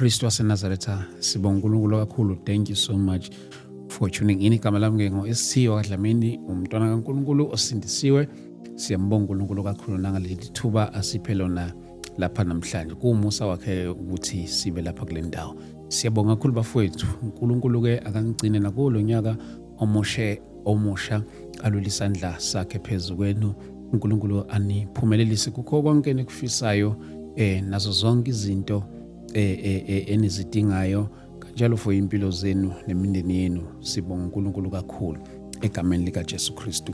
Kristu waseNazaretha. Sibonga uNkulunkulu kakhulu. Thank you so much for tuning in. Igama lami ke ngo-ST wakaDlamini, umntwana kaNkulunkulu osindisiwe. Siyambonga uNkulunkulu kakhulu nangaleli thuba asiphe lona lapha namhlanje. Kuwumusa wakhe ukuthi sibe lapha kule ndawo. Siyabonga kakhulu bafowethu. uNkulunkulu ke akangigcine nakulo nyaka omushe omusha, alule isandla sakhe phezu kwenu. uNkulunkulu aniphumelelise kukho konke enikufisayo, nazo zonke izinto enizidingayo kanjalo for impilo zenu nemindeni yenu. Sibonga uNkulunkulu kakhulu egameni lika Jesu Kristu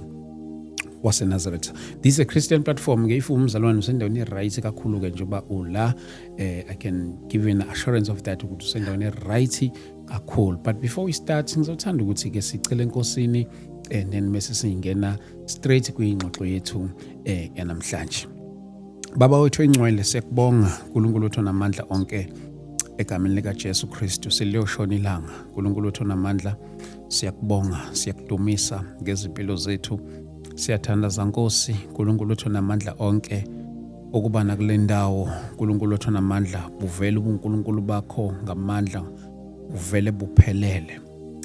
waseNazaretha. This is a Christian platform ke. If umzalwane, usendaweni right kakhulu ke njengoba ula. I can give you an assurance of that ukuthi usendaweni right kakhulu. But before we start, ngizothanda ukuthi ke sicele eNkosini and then bese singena straight kwingxoxo yethu yanamhlanje. Baba wethu engcwele, siyakubonga uNkulunkulu wethu onamandla onke egameni lika Jesu Kristu. Seliyoshona ilanga, uNkulunkulu wethu onamandla, siyakubonga, siyakudumisa ngezimpilo zethu. Siyathandaza Nkosi uNkulunkulu wethu onamandla onke ukuba nakule ndawo, uNkulunkulu wethu onamandla, buvele ubuNkulunkulu bakho ngamandla, uvele buphelele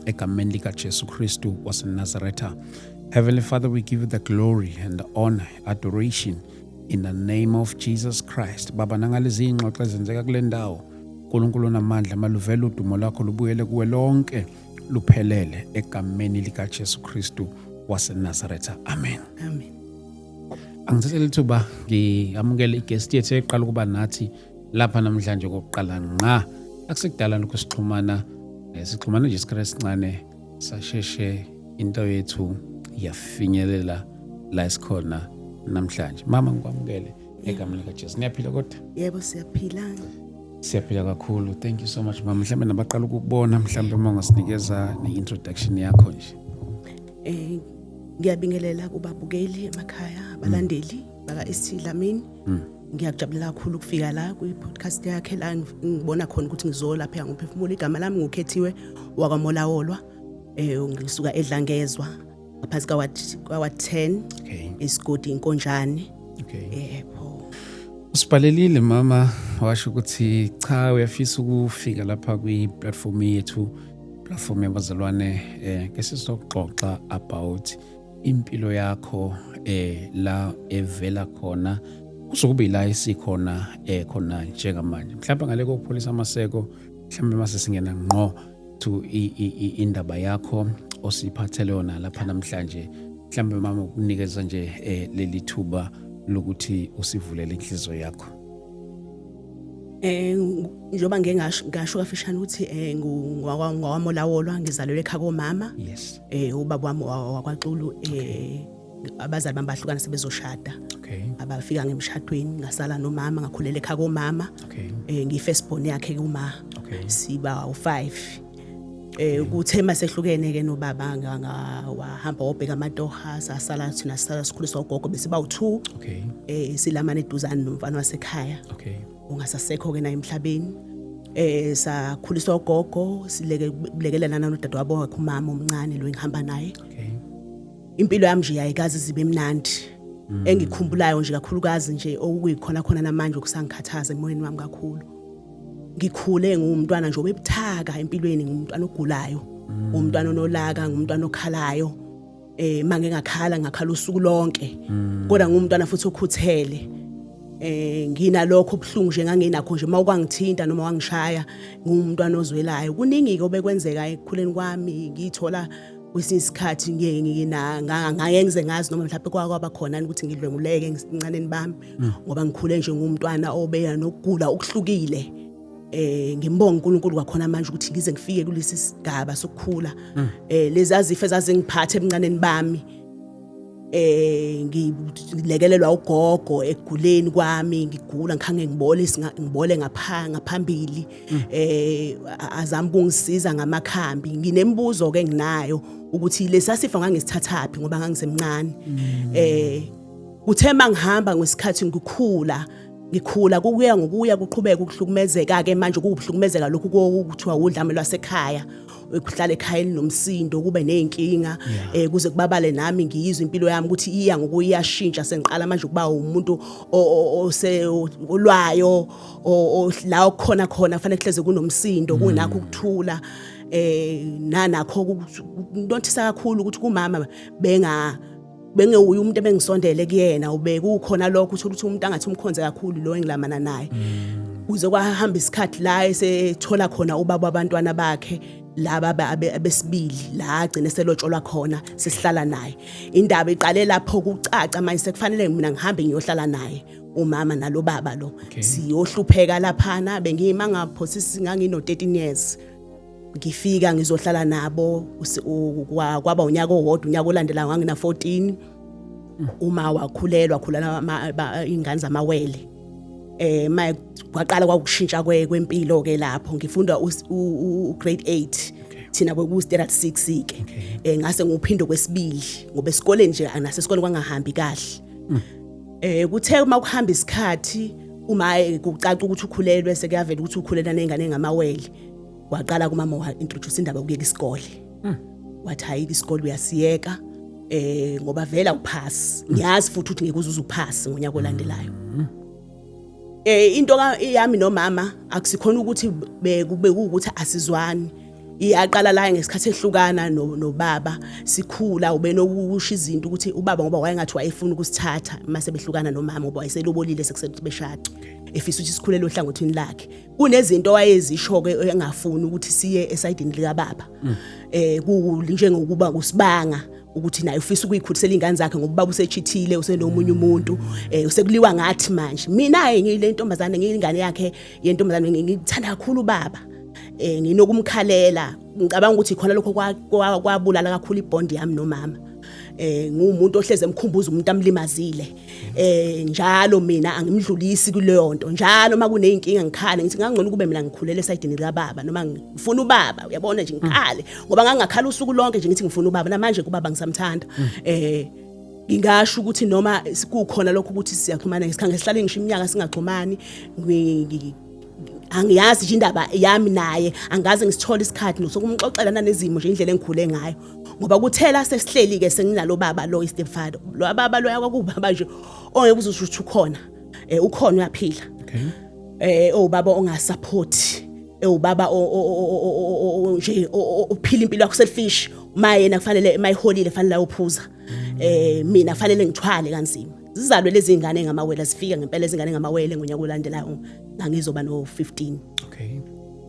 egameni lika Jesu Kristu waseNazaretha. Heavenly Father, we give you the glory and the honor, adoration in the name of Jesus Christ. Baba, nangalezi ingxoxo ezenzeka kule ndawo, uNkulunkulu onamandla, maluvele udumo lwakho lubuyele kuwe lonke luphelele egameni lika Jesu Kristu waseNazaretha. Amen. Amen. Angithathe lithuba ngiyamukele iguest yethu eqala ukuba nathi lapha namhlanje kokuqala ngqa. Akusekudala lokho sixhumana, sixhumana nje isikhathi esincane, sasheshe into yethu yafinyelela la esikhona namhlanje. Mama, ngikwamukele egameni likaJesu. Niyaphila kodwa? Yebo, siyaphila. Siyaphila kakhulu. Thank you so much, mama. Mhlawumbe nabaqala ukukubona, mhlawumbe uma ungasinikeza ne-introduction yakho nje. Ngiyabingelela kubabukeli emakhaya, abalandeli baka ST Dlamini. Ngiyakujabulela kakhulu ukufika la kwi-podcast yakhe la ngibona khona ukuthi ngizolapheka ngomphefumulo. Igama lami nguKhethiwe wakwaMolawolwa. Ngisuka eDlangezwa ngaphansi ka ward 10, isigodi Inkonjane. Yebo. Usibhalelile mama, washo ukuthi cha, uyafisa ukufika lapha kwi-platform yethu, platform yabazalwane, ke sizoxoxa about impilo yakho, la evela khona kuzokuba ila esikhona khona njengamanje. Mhlawumbe ngale kokupholisa amaseko, mhlawumbe mase singena ngqo to indaba yakho osiphathele yona lapha namhlanje, mhlawumbe mama ukunikeza nje leli thuba lokuthi usivulele inhliziyo yakho. Njengoba ngeke ngasho kafishane ukuthi ngowakwaMolawolwa, ngizalelwe ekhaya komama. Ubaba wami wakwaXulu, abazali bami bahlukana sebezoshada. Abafika ngemshadweni, ngasala nomama, ngakhulela ekhaya komama. Ngiyi-first born yakhe kuma. Siba u5. Kuthe masehlukene ke nobaba, wahamba wobheka amatoha, sasala thina, sisala sikhuliswa ugogo, besiba u2. Silamane eduzane nomfana wasekhaya ungasasekho ke na emhlabeni. Sakhuliswa ugogo, sileke lekelelana nodadewabo wakhe umama omncane lo engihamba naye. Impilo yami nje ayikaze zibe mnandi. Engikhumbulayo nje kakhulukazi nje, okuyikhona khona namanje okusangikhathaza emoyeni wami kakhulu, ngikhule ngumntwana nje obebuthaka empilweni, ngumntwana ogulayo, umntwana onolaka, ngumntwana okhalayo. Mange ngakhala, ngakhala usuku lonke, kodwa ngumntwana futhi okhuthele. Nginalokho obuhlungu nje nganginakho nje mawukwangithinta noma wangishaya, ngumntwana ozwelayo. Kuningi ke obekwenzeka ekukhuleni kwami, ngithola kwesinye isikhathi ngiye ngina ngake ngize ngazi noma mhlawumbe kwaba khona ukuthi ngidlwenguleke ngisencaneni bami, ngoba ngikhule nje ngumntwana obeya nokugula okuhlukile. Ngimbonga uNkulunkulu kwakhona manje ukuthi ngize ngifike kulesi sigaba sokukhula, lezi azifo ezazingiphatha ebuncaneni bami, ngilekelelwa ugogo ekuguleni kwami, ngigula ngikhange ngibole, ngibole ngapha ngaphambili, azama ukungisiza ngamakhambi. Nginembuzo ke nginayo ukuthi lesasifo ngangisithathaphi, ngoba ngangisemncane. Kuthe mangihamba ngesikhathi ngikhula, Ngikhula kukuya ngokuya kuqhubeka ukuhlukumezeka ke manje, kuwukuhlukumezeka lokhu kokuthiwa udlame lwasekhaya, ukuhlala ekhaya elinomsindo, kube nezinkinga, kuze kubabale nami ngiyizwe impilo yami ukuthi iya ngokuyashintsha. Sengiqala manje ukuba umuntu ose olwayo, la okukhona khona fanele kuhleze kunomsindo, kunakho ukuthula, nanakho kunothisa kakhulu ukuthi kumama bengewuye umuntu ebengisondele kuyena, ubekukhona lokho uthola ukuthi umuntu angathi umkhonze kakhulu lo engilamana naye. Kuze kwahamba isikhathi la esethola khona ubaba wabantwana bakhe laba abesibili, la agcine selotsholwa khona, sesihlala naye. Indaba iqale lapho kucaca manje sekufanele mina ngihambe ngiyohlala naye umama nalo baba lo. Siyohlupheka laphana. Bengiyima ngaphosisi, ngangino 13 years ngifika ngizohlala nabo. Kwaba unyaka owodwa, unyaka olandelayo ngangina 14, uma wakhulelwa, khulelwa ingane zamawele. Maye kwaqala kwakushintsha kwempilo ke lapho ngifunda u grade 8, thina kweku standard 6 ke. Ngase ngiphinde kwesibili ngoba esikoleni nje nasesikoleni kwangahambi kahle. Kuthe uma kuhamba isikhathi, uma kucaca ukuthi ukhulelwe, sekuyavela ukuthi ukhulela nengane engamawele, waqala kumama wa introduce indaba yokuyeka isikole. Wathi hayi, isikole uyasiyeka ngoba vela upass, ngiyazi futhi ukuthi ngeke uzuze upass ngonyaka olandelayo. Into yami nomama akusikhona ukuthi bekube ukuthi asizwani, iyaqala la ngesikhathi ehlukana nobaba. Sikhula ube nokusho izinto ukuthi ubaba, ngoba wayengathi wayefuna ukusithatha mase behlukana nomama, ngoba wayeselobolile sekusethi beshada, efisa ukuthi sikhulele ohlangothini lakhe. Kunezinto wayezisho ke engafuni ukuthi siye esayidini likababa, ku njengokuba kusibanga ukuthi naye ufisa ukuyikhulisela ingane zakhe ngoba ubaba usechithile, usenomunye umuntu, usekuliwa ngathi manje. Mina ngiyile ntombazane, ngiyingane yakhe yentombazane, ngikuthanda kakhulu ubaba, nginokumkhalela. Ngicabanga ukuthi khona lokho kwabulala kakhulu ibond yami nomama. Ngumuntu ohleze emkhumbuza umuntu amlimazile njalo. Mina angimdlulisi kuleyo nto. Njalo uma kuneyinkinga ngikhale ngithi ngangcono kube mina ngikhulele esayidini likababa noma ngifuna ubaba, uyabona nje, ngikhale ngoba ngangakhala usuku lonke nje ngithi ngifuna ubaba. Namanje kubaba ngisamthanda. Ngingasho ukuthi noma kukhona lokho ukuthi siyaxhumana ngesikhathi, sihlale ngisho iminyaka singaxhumani, angiyazi nje indaba yami naye, angaze ngisithole isikhathi nosokumxoxela nanezimo nje, indlela engikhule ngayo. Ngoba kuthela sesihleli ke senginalo baba lo, stepfather lo, baba lo yakubaba nje ongeke uzusho ukuthi ukhona, ukhona, uyaphila. Ubaba ongasupport, ubaba nje ophila impilo yakho selfish. Uma yena kufanele mayiholile fanele ayophuza, mina fanele ngithwale kanzima. Zizalwe lezi ngane ngamawele, zifika ngempela izingane ngamawele ngonyaka olandelayo, ngangizoba no 15.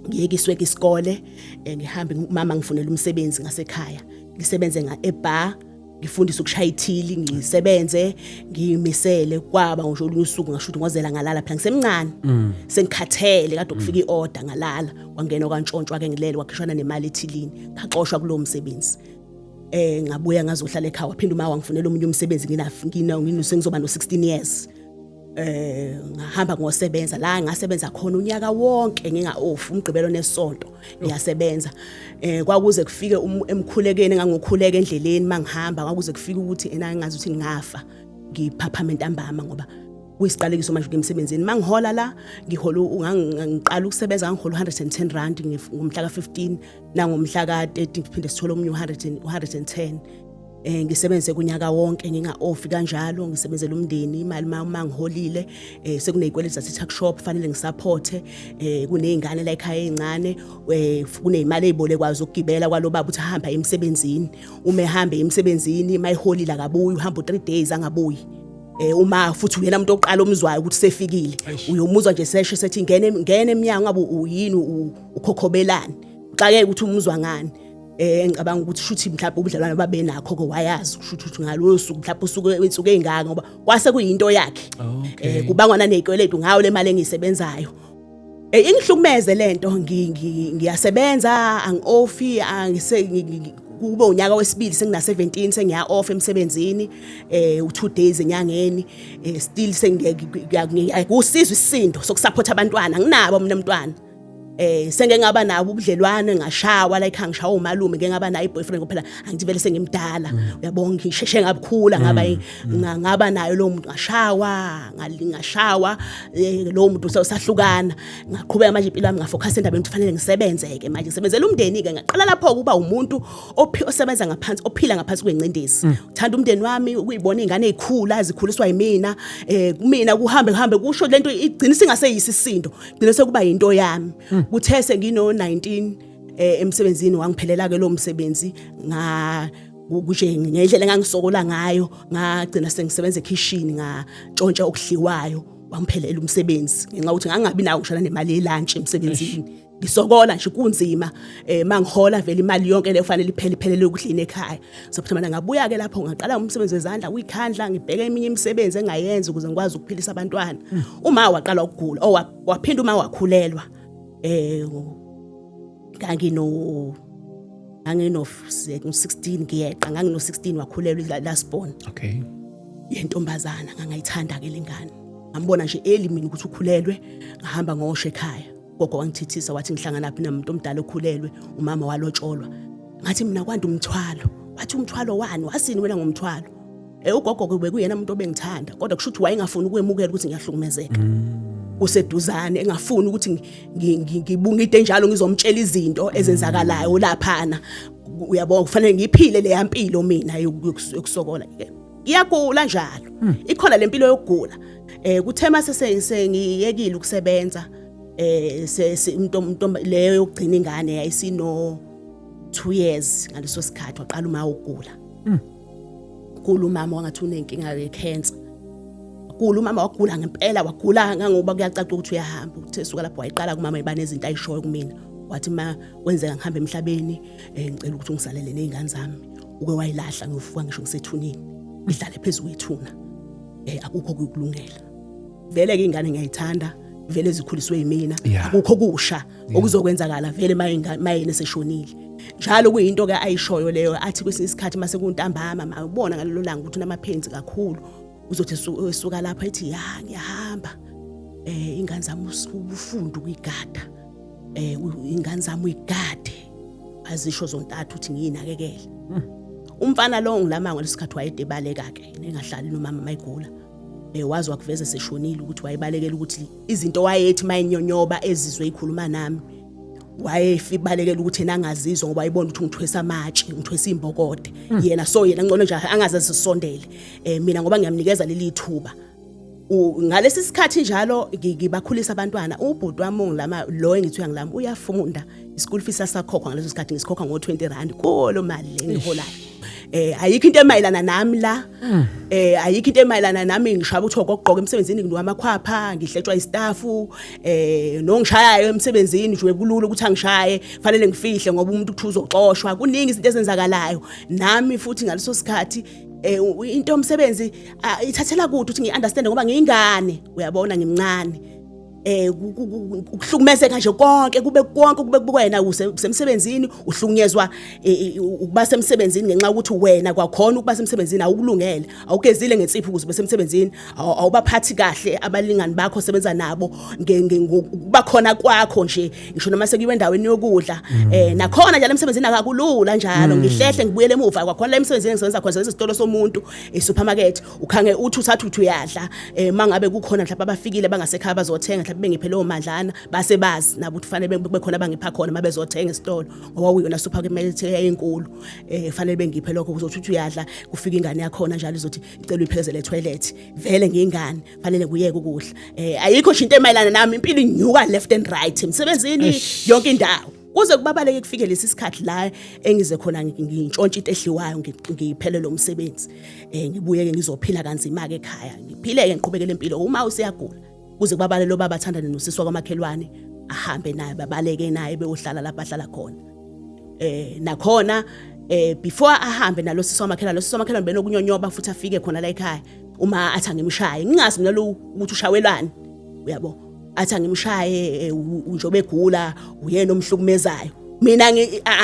Ngiyekiswe isikole, ngihambe, umama ngifunela umsebenzi ngasekhaya, ngisebenze nga ebar, ngifundise ukushaya ithili, ngisebenze ngiyimisele. Kwaba ngisho olunye usuku ngasho ukuthi ngozela ngalala phela ngisemncane, sengikhathele, kade kufika iorder, ngalala, kwangena kwantshontshwa ke ngilele, kwakhishwana nemali ethilini, ngaxoshwa kulowo msebenzi. Ngabuya ngazohlala ekhaya, waphinda uma wangifunela omunye umsebenzi ngina ngina sengizoba no 16 years. Ngahamba ngosebenza la ngasebenza khona unyaka wonke nginga off, umgqibelo nesonto ngiyasebenza. Kwakuze kufike emkhulekeni, ngangokhuleka endleleni mangihamba, kwakuze kufike ukuthi ena ngazi ukuthi ngingafa ngiphaphama entambama ngoba kuyisiqalekiso manje emsebenzini. Mangihola la ngihola, ngiqala ukusebenza ngihola 110 rand ngomhla ka15, nangomhla ka30 ngiphinde sithole omunye 100 110. Ngisebenze kunyaka wonke nginga off kanjalo, ngisebenzela umndeni imali. Uma ngiholile, sekunezikweletu zase tuck shop fanele ngisupporte, kunezingane la ekhaya ezincane, kunezimali ezibolekwayo zokugibela kwalo baba uthi ahamba emsebenzini. Uma ehamba emsebenzini mayiholile akabuyi, uhamba u3 days angabuyi. Uma futhi uyena umuntu oqala omzwayo ukuthi sefikile, uyomuzwa nje sesho sethi ngene, ngene eminyango, ngabe uyini, ukhokhobelani, uxakeke ukuthi umuzwa ngani. Ngicabanga ukuthi shuthi mhlawumbe ubudlelwane babenakho ke, wayazi kushuthi ukuthi ngaloyo suku mhlawumbe usuku insuku ezingaka, ngoba kwase kuyinto yakhe. Kubangwa nanezikweletu ngayo le mali engiyisebenzayo. Ingihlukumeze lento, ngiyasebenza angi-offi, angise kube unyaka wesibili sengina 17 sengiya off emsebenzini u2 days enyangeni, still sengiyakusizwa isisindo sokusupport abantwana, nginabo mina umntwana. Sengeke ngaba nabo ubudlelwane, ngashawa like angishawa umalume, ngeke ngaba nayo i-boyfriend kuphela, angithi vele sengimdala, uyabona, ngisheshe ngabukhula, ngaba nayo lo muntu, ngashawa, ngashawa lo muntu, sahlukana. Ngaqhubeka manje impilo yami, ngafocus endabeni ukuthi fanele ngisebenze-ke manje, ngisebenzela umndeni-ke. Ngaqala lapho ukuba umuntu osebenza ngaphansi, ophila ngaphansi kwengcindezi, uthanda umndeni wami, ukuyibona iy'ngane ey'khula zikhuliswa yimina, kumina kuhambe kuhambe kusho lento igcina singaseyisisindo, gcina sekuba yinto yami. Kuthe sengino 19 emsebenzini wangiphelela ke lo msebenzi, nga kuje ngendlela engangisokola ngayo, ngagcina sengisebenza ekhishini, ngantshontsha okudliwayo. Wangiphelela umsebenzi ngenxa ukuthi ngangabi nawo ngisho nemali yelunch emsebenzini, ngisokola nje kunzima. Mangihola vele imali yonke leyo fanele iphele, iphelele ukudlini ekhaya. So futhi mina ngabuya ke lapho, ngaqala umsebenzi wezandla uyikhandla, ngibheke eminye imisebenzi engayenza ukuze ngikwazi ukuphilisa abantwana. Uma waqala ukugula, oh, waphinda uma wakhulelwa, ngangino 16, ngiyeqa, ngangino 16, wakhulelwa last born yentombazana. Ngangayithanda ke lengane, ngambona nje eli mina ukuthi ukhulelwe, ngahamba ngosho ekhaya. Gogo wangithithisa, wathi ngihlangana phi nomuntu omdala okhulelwe, umama walotsholwa. Ngathi mina kwanda umthwalo. Wathi umthwalo wani? Wasini wena ngomthwalo? Ugogo ke bekuyena umuntu obengithanda, kodwa kusho ukuthi wayengafuni ukwemukela ukuthi ngiyahlukumezeka. Useduzane engafuni ukuthi ngibunge into enjalo, ngizomtshela izinto ezenzakalayo laphana, uyabona, kufanele ngiphile leya mpilo mina yokusokola. Ngiyagula njalo, ikhona lempilo yokugula. Kuthe mase sengiyekile ukusebenza, umuntu leyo yokugcina ingane yayisino 2 years ngaleso sikhathi, waqala uma ugula. Gula umama, wangathi unenkinga yecancer. Gula umama, wagula ngempela, wagula ngangoba kuyacaca ukuthi uyahamba. Uthe suka lapho wayiqala kumama eba nezinto ayishoyo kumina, wathi ma kwenzeka ngihamba emhlabeni, ngicela ukuthi ungisalele nezingane zami, uke wayilahla, ngiyofuka ngisho ngisethuneni, ngidlale phezulu kwethuna, akukho kukulungela. Vele ke ingane ngiyayithanda vele, zikhuliswe yimina, akukho kusha okuzokwenzakala vele mayena eseshonile njalo. Kuyinto ke ayishoyo leyo, athi kwesinye isikhathi mase kuntambama, mawubona ngalelo langa ukuthi unamapenzi kakhulu, uzothi esuka lapha ethi, ya, ngiyahamba, ingane zami ubufundu kuyigada, ingane zami uyigade, azisho zontathu ukuthi ngiyinakekele. Umfana lo ngilama ngalesikhathi wayede baleka ke, nengahlali nomama mayigula. Wazi wakuveza seshonile ukuthi wayebalekela ukuthi izinto wayethi mayinyonyoba ezizwe ikhuluma nami, wayefibalekela ukuthi yena angazizwa, ngoba ayibona ukuthi ungithwesa amatshe, ungithwesa imbokode yena. So yena ngcono nje angaze sisondele mina, ngoba ngiyamnikeza leli thuba. Ngalesi sikhathi njalo ngibakhulisa abantwana. Ubhuti wami ongilama lo engithi uyangilama uyafunda, i-school fees asakhokhwa ngaleso sikhathi, ngisikhokha ngo-20 rand kolo mali le engiholayo. Ayikho into emayelana nami la, ayikho into emayelana nami. Ngishaya ukuthi okugqoka emsebenzini, nginuka amakhwapha, ngihletshwa istaff, nongishayayo emsebenzini nje kulula ukuthi angishaye, fanele ngifihle ngoba umuntu uthi uzoxoshwa. Kuningi izinto ezenzakalayo nami futhi ngaleso sikhathi. Into yomsebenzi ithathela kude ukuthi ngi-understand ngoba ngiyingane, uyabona, ngimncane. Ukuhlukumezeka nje konke, kube konke kube kuwena usemsebenzini, uhlukunyezwa ukuba semsebenzini ngenxa yokuthi wena kwakhona ukuba semsebenzini awukulungele, awugezile ngensipho ukuze ube semsebenzini, awubaphathi kahle abalingani bakho osebenza nabo ngokuba khona kwakho nje, ngisho noma sekuyiwe endaweni yokudla. Nakhona njalo emsebenzini akakulula njalo, ngihlehle ngibuyele emuva kwakhona la emsebenzini engisebenza khona, sebenza isitolo somuntu, e-supermarket, ukhange uthi uthatha uthi uyadla, mangabe kukhona mhlawumbe abafikile bangasekhaya bazothenga, mhlawumbe bengiphe leyo madlana, base bazi nabo ukuthi fanele kube khona abangipha khona mabezothenga esitolo, ngoba kuyona supermarket eyayinkulu, fanele bengiphe lokho. Kuzothi uthi uyadla, kufika ingane yakhona njalo izothi icela uyiphelezele etoilet, vele ngiyingane, fanele kuyeke ukudla. Ayikho nje into emayelana nami, impilo inyuka left and right emsebenzini, yonke indawo, kuze kubabaleke kufike lesi sikhathi la engize khona ngintshontsha into edliwayo, ngiphelele umsebenzi, ngibuye ke ngizophila kanzima ke ekhaya, ngiphile ke, ngiqhubekele impilo. Uma useyagula, kuze kubabale lo baba athandane nosisi wakwamakhelwane, ahambe naye, babaleke naye beyohlala lapha ahlala khona. Nakhona before ahambe nalo sisi wamakhelwane, lo sisi wamakhelwane benokunyonyoba futhi afike khona la ekhaya, uma athi angimshaye, ngingazi mina lo ukuthi ushawelani, uyabo, athi angimshaye, njengoba egula uyena omhlukumezayo. Mina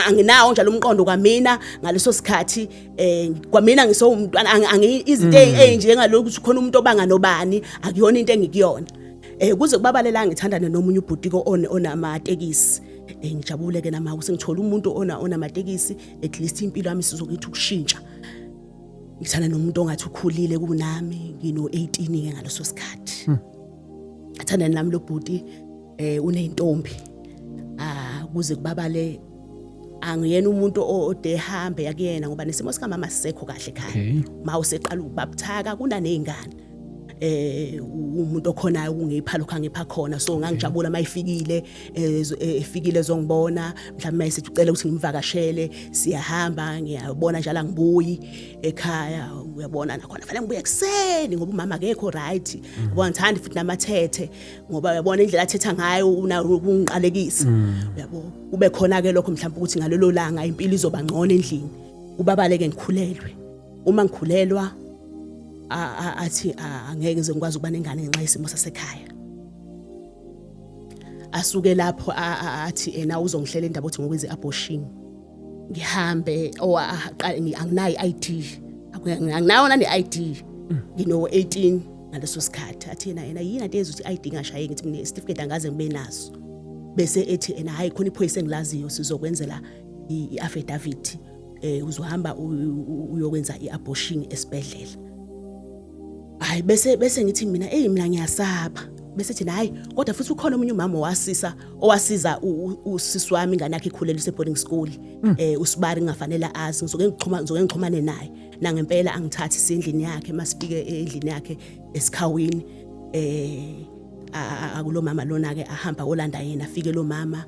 anginawo njalo umqondo kwamina ngaleso sikhathi, kwamina ngisowumntwana, izinto ezinjengalokhu ukuthi khona umuntu obanga nobani, akuyona into engikuyona. Kuze kubabalela ngithandane nomunye ubhuti ko onamatekisi. Ngijabule ke nama sengithola umuntu onamatekisi, at least impilo yami sizokuthi ukushintsha. Ngithanda nomuntu ongathi ukhulile kunami, ngino 18 ke ngaleso sikhathi. Athandane nami lo bhuti, uneyintombi. Ah, kuze kubabale angiyena umuntu ode hambe yakuyena ngoba nesimo sika mama sisekho kahle ekhaya. Ma useqala ukubabuthaka kunanezingane. Umuntu okhonayo ukungipha lokho angipha khona, so ngangijabula mayifikile, efikile zongibona, mhlawumbe mayisethi ucela ukuthi ngimvakashele, siyahamba, ngiyabona njalo angibuyi ekhaya, uyabona nakhona fanele ngibuye ekuseni ngoba umama akekho right. Yabona, ngithanda futhi namathethe ngoba uyabona indlela athetha ngayo ukungiqalekisa, uyabo. Kube khona ke lokho mhlawumbe ukuthi ngalelo langa impilo izoba ngcono endlini. Ubabaleke ngikhulelwe. Uma ngikhulelwa athi angeke ngize ngikwazi ukuba nengane ngenxa yesimo sasekhaya. Asuke lapho athi ena uzongihlela indaba ukuthi ngokwenza i-abortion. Ngihambe anginayo i-ID, anginayo nane-ID, ngino 18 ngaleso sikhathi. Athi yena yini ade ezuthi i-ID ingashayeki? Ngithi mina isitifiketi angaze ngibe naso. Bese ethi ena hayi, khona iphoyisa engilaziyo, sizokwenzela i-affidavit, uzohamba uyokwenza i-abortion esibhedlela. Hayi, bese ngithi mina, hey, mina ngiyasaba. Bese thina hayi, kodwa futhi ukhona omunye umama owasiza usisi wami, ingane yakhe ikhulelwe ise boarding school, usibari ngingafanele azi, ngizoke ngixhumane naye. Nangempela angithathi sendlini yakhe. Masifike endlini yakhe esikhawini, akulo mama lona ke ahamba olanda yena, afike lo mama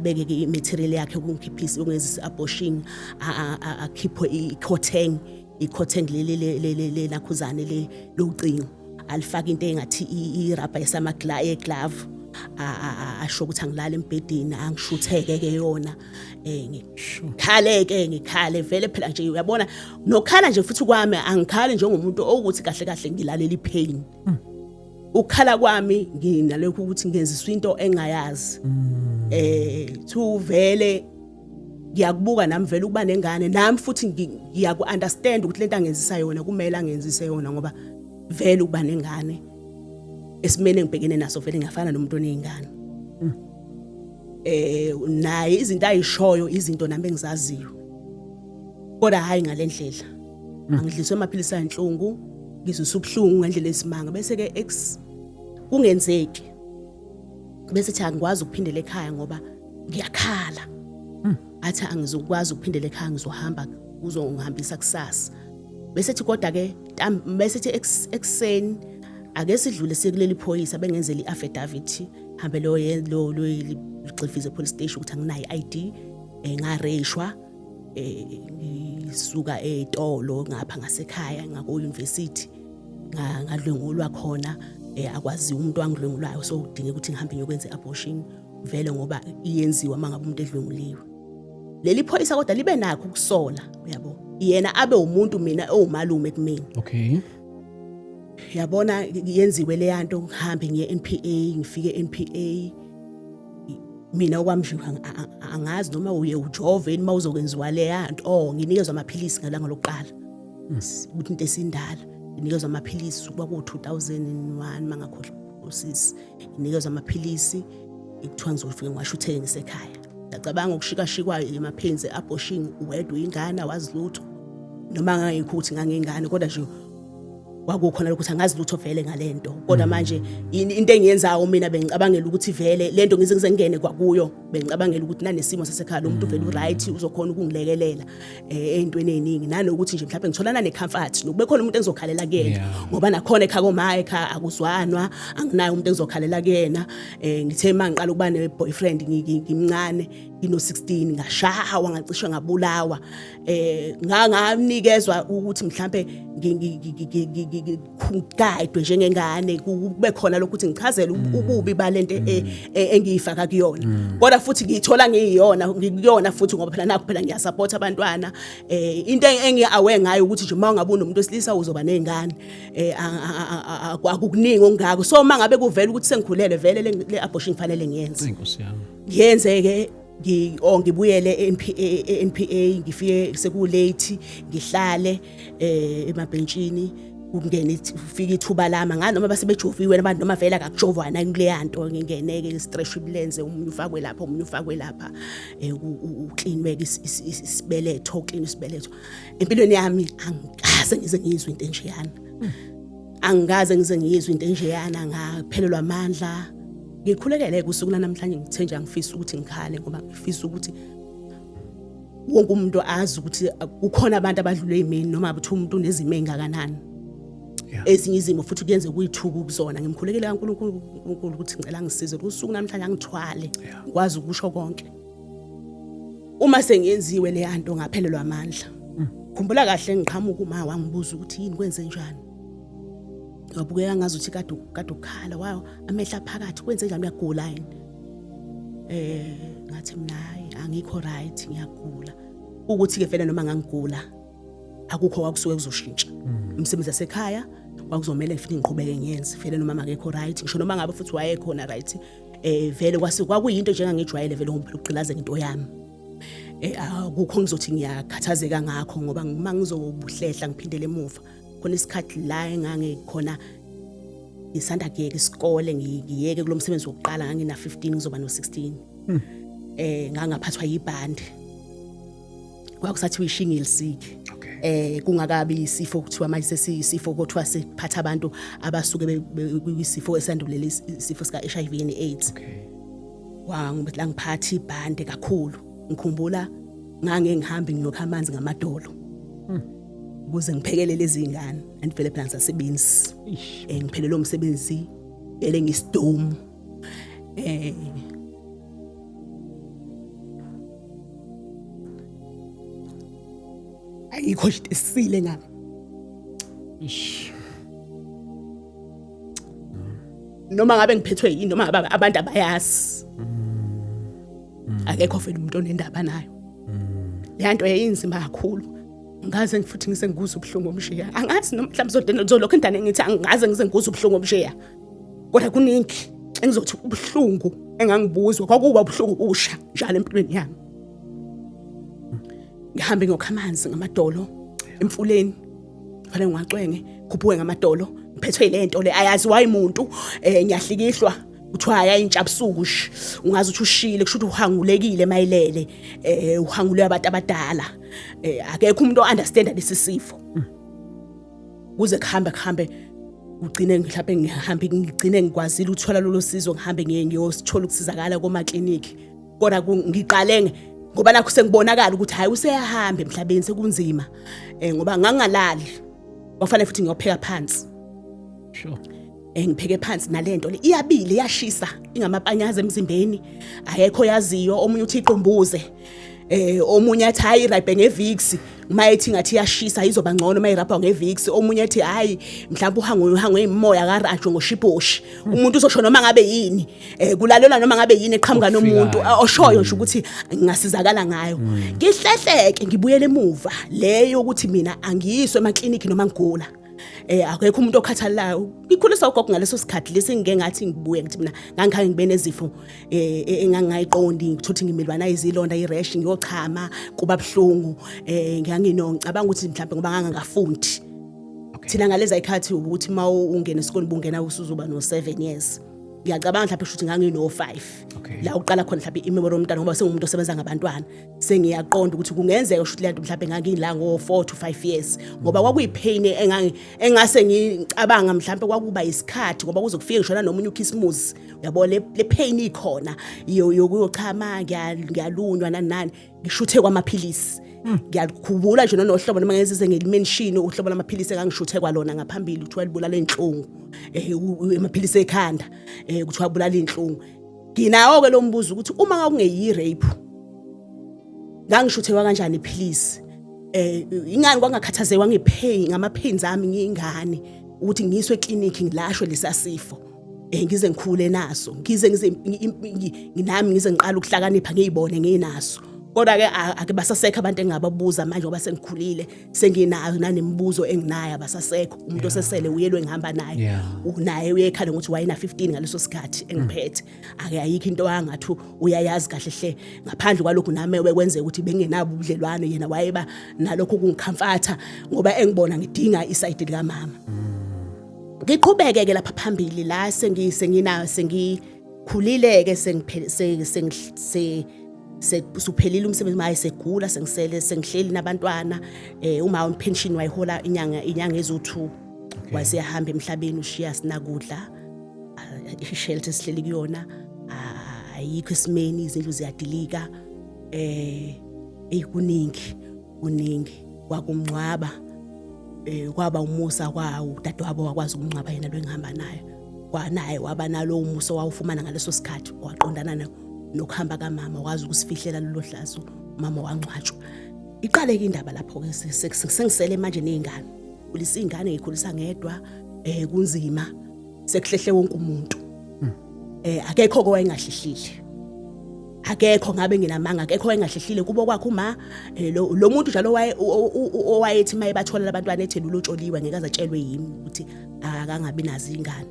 beke ke i-material yakhe ukungikhiphisa, ukungenzisa abortion, akhiphe i-cotton, i-cotton leli le nakhuzane le locingo, alifaka into engathi irabha yesamagla eglove, asho ukuthi angilala embhedeni, angishutheke ke yona. Ngikhale ke, ngikhale vele phela nje, uyabona, nokhala nje futhi kwami angikhali njengomuntu okuthi kahle kahle ngilalela ipain. Ukukhala kwami nginalokhu ukuthi ngenziswa into engayazi. Thu vele ngiyakubuka nami vele ukuba nengane nami futhi ngiyaku understand ukuthi lento angenzisa yona kumele angenzise yona, ngoba vele ukuba nengane esimene engibhekene naso vele ngiyafana nomuntu oneyingane. Naye izinto ayishoyo izinto nami engizaziyo, kodwa hayi ngalendlela. Angidliswe amaphilisi ayinhlungu, ngizwisa ubuhlungu ngendlela esimanga. Bese ke ex kungenzeki, bese thi angikwazi ukuphindela ekhaya ngoba ngiyakhala. Athi angizokwazi ukuphindela ekhaya, ngizohamba uzongihambisa kusasa. Bese thi kodwa ke bese thi ekuseni ake sidlule siye kuleli phoyisa bengenzela i-affidavit, hambe lo lo lo ligxifize police station ukuthi anginayo i-ID, ngareyishwa, ngisuka etolo ngapha ngasekhaya ngako university, ngadlwengulwa khona. Akwazi umuntu wangidlwengulayo, so kudingeka ukuthi ngihambe ngiyokwenza i-abortion vele ngoba iyenziwa mangabe umuntu edlwenguliwe. Leli phoyisa kodwa libe nakho ukusola, uyabo, yena abe umuntu mina owumalume kumina. Yabona, yenziwe leya nto, ngihambe ngiye NPA, ngifike NPA. Mina okwami nje angazi noma uye ujove yini uma uzokwenziwa leya nto. Oh, nginikezwa amaphilisi ngelanga lokuqala ukuthi into esindala, nginikezwa amaphilisi, kwaku-2001 mangakhohlwa usisi, nginikezwa amaphilisi, kuthiwa ngizofike ngiwashuthele ngisekhaya. Ngiyacabanga ukushikashikwayo emapheni e-abortion, uwedwa, ingane awazi lutho, noma ngangikho ukuthi ngangingane, kodwa nje kwakukhona lokhu ukuthi angazi lutho vele ngalento. Kodwa manje into engiyenzayo mina bengicabangela ukuthi vele lento ngize ngingene kwakuyo, bengicabangela ukuthi nanesimo sasekhaya lo muntu vele uright, uzokhona ukungilekelela ey'ntweni ey'ningi, nanokuthi nje mhlawumbe ngitholana necomfort nokube khona umuntu engizokhalela kuyena, ngoba nakhona ekhaya koma ekhaya akuzwanwa, anginayo umuntu engizokhalela kuyena. Ngithe uma ngiqala ukuba ne-boyfriend ngimncane, ngino-16, ngashawa, ngacishwa ngabulawa. Nganikezwa ukuthi mhlambe ngiguidwe njengengane, kube khona lokhu ukuthi ngichazele ububi balento engiyifaka kuyona, kodwa futhi ngiyithola ngiyiyona, ngikuyona futhi, ngoba phela nakho phela ngiyasupport abantwana. Into engi-aware ngayo ukuthi nje uma ungabe unomuntu wesilisa uzoba nezingane, akukuningi okungako. So uma ngabe kuvela ukuthi sengikhulele vele, le abortion kufanele ngiyenze. Inkosi yami. Ngiyenze-ke, or ngibuyele e-NPA, e-NPA ngifike seku late, ngihlale emabhentshini. Kungena ufika ithuba lami ngani noma basebejoviwe abantu noma vele akakujovwana kuleya nto, ngingeneke i-stretch ibulenze, omunye ufakwe lapha, omunye ufakwe lapha, uklinwe isibeletho, uklinwe isibeletho. Empilweni yami angikaze ngize ngizwe into enjeyana, angikaze ngize ngizwe into enjeyana. Ngaphelelwa amandla. Ngikhulekele kusuku namhlanje, ngithe nje angifisi ukuthi ngikhale, ngoba ngifisa ukuthi wonke umuntu azi ukuthi kukhona abantu abadlule ey'meni, noma ukuthi umuntu unezimo ey'ngakanani. Ezinye izimo futhi kuyenzeka uyithuka kuzona. Ngimkhulekele kaNkulunkulu, uNkulunkulu ukuthi ngicela ngisize usuku namhlanje, angithwale ngikwazi ukusho konke. Uma sengiyenziwe leya nto, ngaphelelwa amandla. Khumbula kahle ngiqhamuka, uma wangibuza ukuthi yini, kwenze njani, wabukeka ngazi ukuthi kade ukhala, wawo amehla phakathi, kwenze njani, uyagula yini? Ngathi mina, hayi, angikho right, ngiyagula. Ukuthi ke vele noma ngangigula, akukho kwakusuke kuzoshintsha. Umsebenzi wasekhaya kwakuzomela futhi ngiqhubeke ngiyenze vele noma akekho right, ngisho noma ngabe futhi wayekhona right. Vele kwase kwakuyinto njengangijwayele vele, ngoba phela ukugqilazeka into yami. Akukho ngizothi ngiyakhathazeka ngakho, ngoba uma ngizobuhlehla ngiphindele emuva, khona isikhathi la engangikhona ngisanda kuyeka isikole, ngiyeke kulo msebenzi wokuqala, ngangina 15 ngizoba no 16. Ngangaphathwa yibhande, kwakusathiwa i-shingles ke. Kungakabi isifo kuthiwa manje sesiyisifo, kuthiwa siphatha abantu abasuke kwisifo esandulela isifo sika HIV and AIDS. Wangiphatha ibhande kakhulu. Ngikhumbula ngange ngihambe ngiyokha amanzi ngamadolo ukuze ngiphekele lezi ngane, and vele phela ngisasebenzi. Ngiphelele umsebenzi vele ngisidomu. Ayikho nje esile ngami. Noma ngabe ngiphethwe yini, noma ngabe abantu abayazi, akekho vele umuntu onendaba nayo leya nto. Yayinzima kakhulu. Ngaze futhi ngise ngikuzwa ubuhlungu obushiya, angazi noma mhlawumbe zolokhu intane ngithi angaze ngize ngikuzwa ubuhlungu obushiya, kodwa kuningi engizothi ubuhlungu engangibuzwa kwakuba ubuhlungu usha njalo empilweni yami. Ngihambe ngokha amanzi ngamadolo emfuleni, fanele ngiwacwenge, khuphuke ngamadolo, ngiphethwe ile nto le ayaziwa umuntu. Ngiyahlikihlwa, kuthiwa ayayintsha busuku sh ungazi ukuthi ushile, kusho ukuthi uhangulekile mayilele, uhangulwe abantu abadala. Akekho umuntu o-understanda lesi sifo. Kuze kuhambe kuhambe, ugcine mhlawumbe ngihambe, ngigcine ngikwazile ukuthola lolo sizo, ngihambe ngiye ngiyosithola ukusizakala komakliniki. Kodwa ngiqale ngoba nakho sengibonakala ukuthi hayi, useyahamba emhlabeni, sekunzima, ngoba ngangalali, kwafanele futhi ngiyopheka phansi. Ngipheke phansi nalento le iyabile, iyashisa, ingamapanyaza emzimbeni, ayekho yaziyo. Omunye uthi iqumbuze, omunye athi hayi, irabhe nge-Vicks, uma ethi ngathi iyashisa izoba ngcono uma irabha nge-Vicks. Omunye ethi hayi, mhlawumbe uhangwe uhangwe imoya karajwe ngoshibhoshi. Umuntu uzosho noma ngabe yini, kulalelwa noma ngabe yini eqhamuka nomuntu oshoyo nje ukuthi ngingasizakala ngayo. Ngihlehleke ngibuyele emuva leyo ukuthi mina angiyiswe emakliniki noma ngigula, akekho umuntu okhathalelayo. Ngikhulisa ugogo ngaleso sikhathi lesi, ngike ngathi ngibuye ngithi mina ngangikhange ngibe nezifo engangingayiqondi, ngithuthi ngimilwana izilonda, i-rash, ngiyochama kuba buhlungu. Ngangino ngicabanga ukuthi mhlawumbe ngoba ngangingafundi. Thina ngaleza ikhathi ukuthi uma ungena esikoleni bungena usuzoba no 7 years, ngiyacabanga mhlawumbe shuthi ngangino 5. La uqala khona mhlawumbe i-memory yomntwana, ngoba sengumuntu osebenza ngabantwana, sengiyaqonda ukuthi kungenzeka ukuthi le nto mhlawumbe ngangila ngo 4 to 5 years, ngoba kwakuyi-pain engangi engase ngicabanga mhlawumbe kwakuba isikhathi, ngoba kuze kufike ngishona nomunye ukhisimusi, uyabo, le pain ikhona yokuyochama, ngiyalunywa nani nani, ngishuthe kwamaphilisi. Ngiyakhumbula nje nonohlobo, noma ngeze ngilimention uhlobo lamaphilisi engangishuthe kwalona ngaphambili, kuthiwa libulala inhlungu, amaphilisi ekhanda, kuthiwa bulala inhlungu. Nginawo ke lo mbuzo ukuthi uma kwakungeyi rape, ngangishuthelwa kanjani iphilisi? Ingani kwangakhathazekwa nge-pain, ngama-pains ami ngiyingane, ukuthi ngiyiswe eklinikhi ngilashwe lesa sifo, ngize ngikhule naso, ngize nginami ngize ngiqala ukuhlakanipha, ngiyibone nginaso? Kodwa ke ake basasekho abantu engingababuza manje, ngoba sengikhulile, senginayo nanemibuzo enginayo, abasasekho. Umuntu osesele uyelwe ngihamba naye, unaye uyekhala ngokuthi wayena 15 ngaleso sikhathi engiphethe. Ake ayikho into angathi uyayazi kahle hle ngaphandle kwalokhu. Nami wekwenzeka ukuthi bengenabo ubudlelwano, yena wayeba nalokho kungikhamfatha ngoba engibona ngidinga i-side likamama. Ngiqhubeke ke lapha phambili la sengina sengikhulile ke sengi suphelile umsebenzi maye segula sengisele sengihleli nabantwana uma pension wayihola inyanga ezu2 wayesehamba emhlabeni ushiya sinakudla, ishelter sihleli kuyona ayikho esimeni, izindlu ziyadilika, kuningi kuningi. Kwakumngcwaba kwaba umusa kwawo udadewabo wakwazi ukumngcwaba yena lo engihamba naye, kwanaye waba nalo umusa wawufumana ngaleso sikhathi waqondana nokuhamba kamama, wakwazi ukusifihlela lolo hlazo, umama wangcwatshwa. Iqale-ke indaba lapho-ke sengisele manje ney'ngane, khulisa iy'ngane ngikhulisa ngedwa, kunzima, sekuhlehle wonke umuntu. Akekho kowayengahlehlile, akekho, ngabe nginamanga, akekho owayengahlehlile kubo kwakhe uma lo muntu njalo owayethi maye bathola labantwana ethi lulotsholiwe ngeke azatshelwe yimi ukuthi akangabi nazo ingane.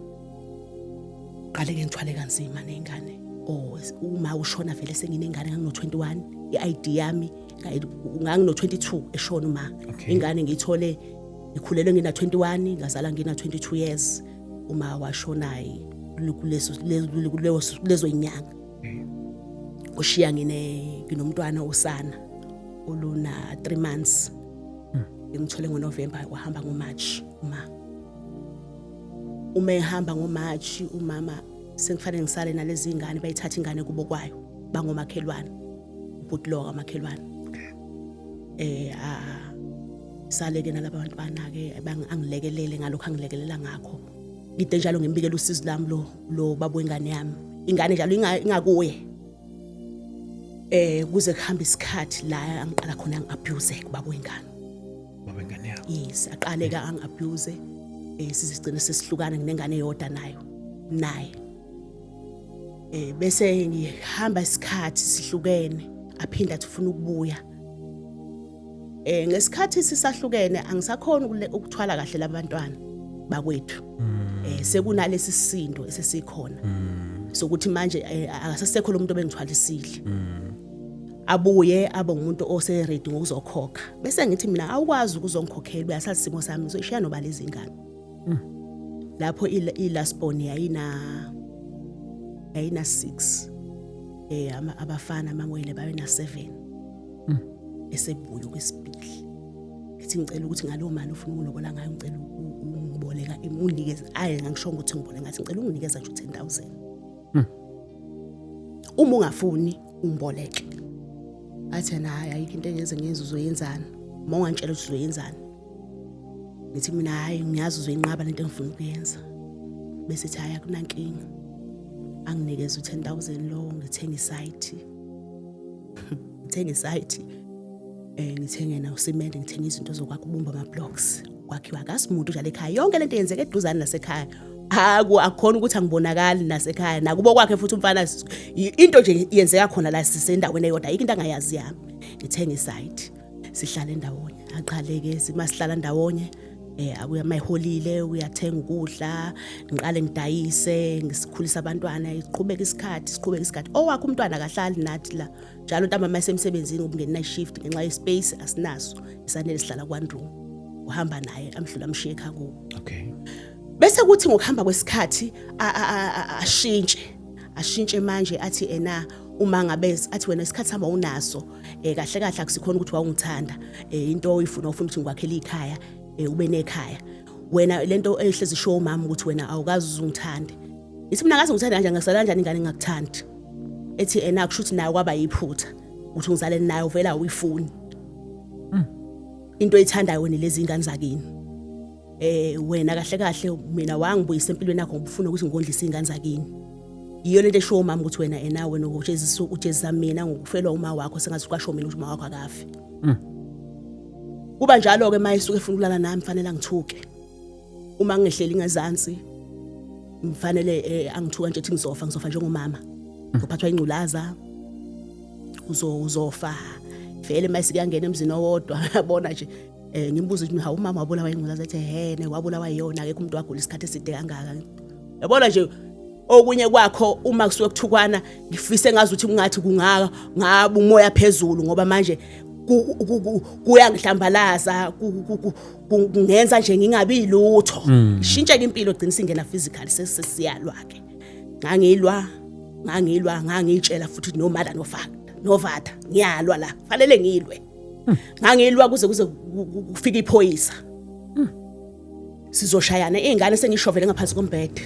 Qale ke ngithwale kanzima nengane. Oh, uma ushona vele senginengane, ngangino 21, iID yami ngangino 22 eshona uma. Ingane ngiyithole ngikhulelwe ngina 21, ngazala ngina 22 years uma washona kuleso lezo inyanga. Ushiya nginomntwana osana oluna 3 months. Ngimthole ngoNovember, wahamba ngoMarch uma. Uma ehamba ngoMarch umama sengifane ngisale nalezi ingane, bayithatha ingane kubo kwayo bangomakhelwane, ubhuti lo kamakhelwane. Sale ke nalaba bantwana ke angilekelele ngalokho angilekelela ngakho. Ngide njalo ngimbikela usizi lami lo baba wengane yami. Ingane njalo ingakuye. Kuze kuhambe isikhathi la angiqala khona angi-abuse kubaba wengane. Baba wengane yakho? Yes, aqale ke angi-abuse, sizigcine sesihlukana nginengane eyodwa nayo naye. Bese ngihamba isikhathi sihlukene, aphinda athi ufuna ukubuya. Ngesikhathi sisahlukene angisakhona ukuthwala kahle labantwana bakwethu. Sekunalesi sindo esesikhona sokuthi manje akasasekho lo muntu obengithwalisile. Abuye abe ngumuntu ose ready ngokuzokhokha. Bese ngithi mina awukwazi ukuzongikhokhela, uyasazi isimo sami, ngizoyishiya noba lezi ngane. Lapho i-last born yayina 6, abafana amawele babena 7. Esebuya okwesibili ngithi ngicela ukuthi ngaleyo mali ufuna ukulobola ngayo, ngicela ungiboleka, unginikeze. Ayi, ngangisho ukuthi ngiboleka, ngathi ngicela unginikeza nje u10,000. Uma ungafuni ungiboleke. Athi yena hayi, ayikho into engenze ngenze, uzoyenzani uma ungantshela ukuthi uzoyenzani? Ngithi mina hayi, ngiyazi uzoyinqaba lento engifuna ukuyenza. Bese ethi hayi, akunankinga, anginikeze u10,000 lo, ngithenga isite, ngithenga isite, ngithenge na usimende, ngithenge izinto zokwakha, ubumba, ama blocks, kwakhiwa. Akasimuntu njalo ekhaya, yonke lento yenzeka eduzane nasekhaya. Aku akukhona ukuthi angibonakali nasekhaya nakubo kwakhe futhi umfana, into nje yenzeka khona la, sisendaweni eyodwa, ayikho into angayazi yami. Ngithenga isite, sihlale ndawonye. Aqale ke masihlala ndawonye, abuya mayiholile, uyathenga ukudla, ngiqale ngidayise, ngisikhulisa abantwana. Iqhubeka isikhathi, siqhubeka isikhathi, owakhe umntwana akahlali nathi la njalo ntambama esemsebenzini, ukungena night shift, ngenxa yespace asinaso esanele, sihlala one room, uhamba naye amdlula amshiye ekhaya kubo. Bese kuthi ngokuhamba kwesikhathi ashintshe, ashintshe manje, athi ena uma ngabe athi wena isikhathi sami awunaso, kahle kahle akusikhona ukuthi wawungithanda, into oyifuna ufuna ukuthi ngikwakhele ikhaya, ube nekhaya wena, lento ehlezi isho umama ukuthi wena awukazi uzungithande. Ithi mina ngaze ngithanda kanjani, ngasala kanjani ingane ngingakuthandi? Ethi ena kusho ukuthi nayo kwaba yiphutha ukuthi ngizale nayo, vele awuyifuni into oyithandayo wena lezi ingane zakini. Wena kahle kahle mina wangibuyisa empilweni yakho ngoba ufuna ukuthi ngondlise ingane zakini. Yiyo lento eshiwo umama ukuthi wena ena wena ujezisa, ujezisa mina ngokufelwa uma wakho, sengathi kwasho mina ukuthi uma wakho akafi. Kuba njalo ke maye suke efuna ukulala nami, fanele angithuke uma ngingehleli ngezansi, ngifanele angithuka nje, ethi ngizofa, ngizofa njengomama, ngizophathwa ingculaza, uzofa vele. Mase kuyangena emzini owodwa, yabona nje, ngimbuza ukuthi hawu, umama wabulawa ingculaza? Ethi hene, wabulawa yiyona, akekho umuntu wagula isikhathi eside kangaka. Yabona nje okunye kwakho uma kusuke kuthukwana, ngifise ngazi ukuthi kungathi kungaka ngabe umoya phezulu, ngoba manje Kuyangihlambalaza, kungenza nje ngingabi lutho. Ishintsheke impilo, gcina singena physical, sesiyalwa ke. Ngangilwa, ngangilwa, ngangitshela futhi no mother, no father, no father, ngiyalwa la, fanele ngilwe. Ngangilwa kuze kufike iphoyisa, sizoshayana izingane sengishovele ngaphansi kombhede.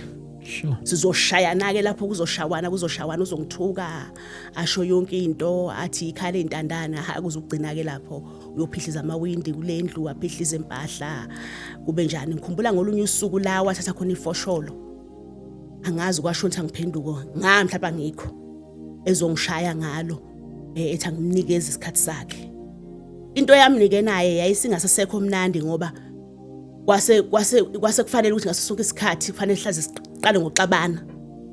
Sizoshayana ke lapho, kuzoshawana, kuzoshawana, uzongithuka, asho yonke into, athi ikhala intandane. Ha, kuzugcina ke lapho uyophihliza amawindi kule ndlu, aphihliza impahla, kube njani. Ngikhumbula ngolunye usuku la wathatha khona ifosholo, angazi kwasho ukuthi angiphenduko nga mhlawumbe angikho, ezongishaya ngalo, ethi angimnikeze isikhathi sakhe. Into yami nike naye yayisingasesekho mnandi, ngoba kwase kufanele ukuthi ngaso sonke isikhathi kufanele sihlaze siqale ngokuxabana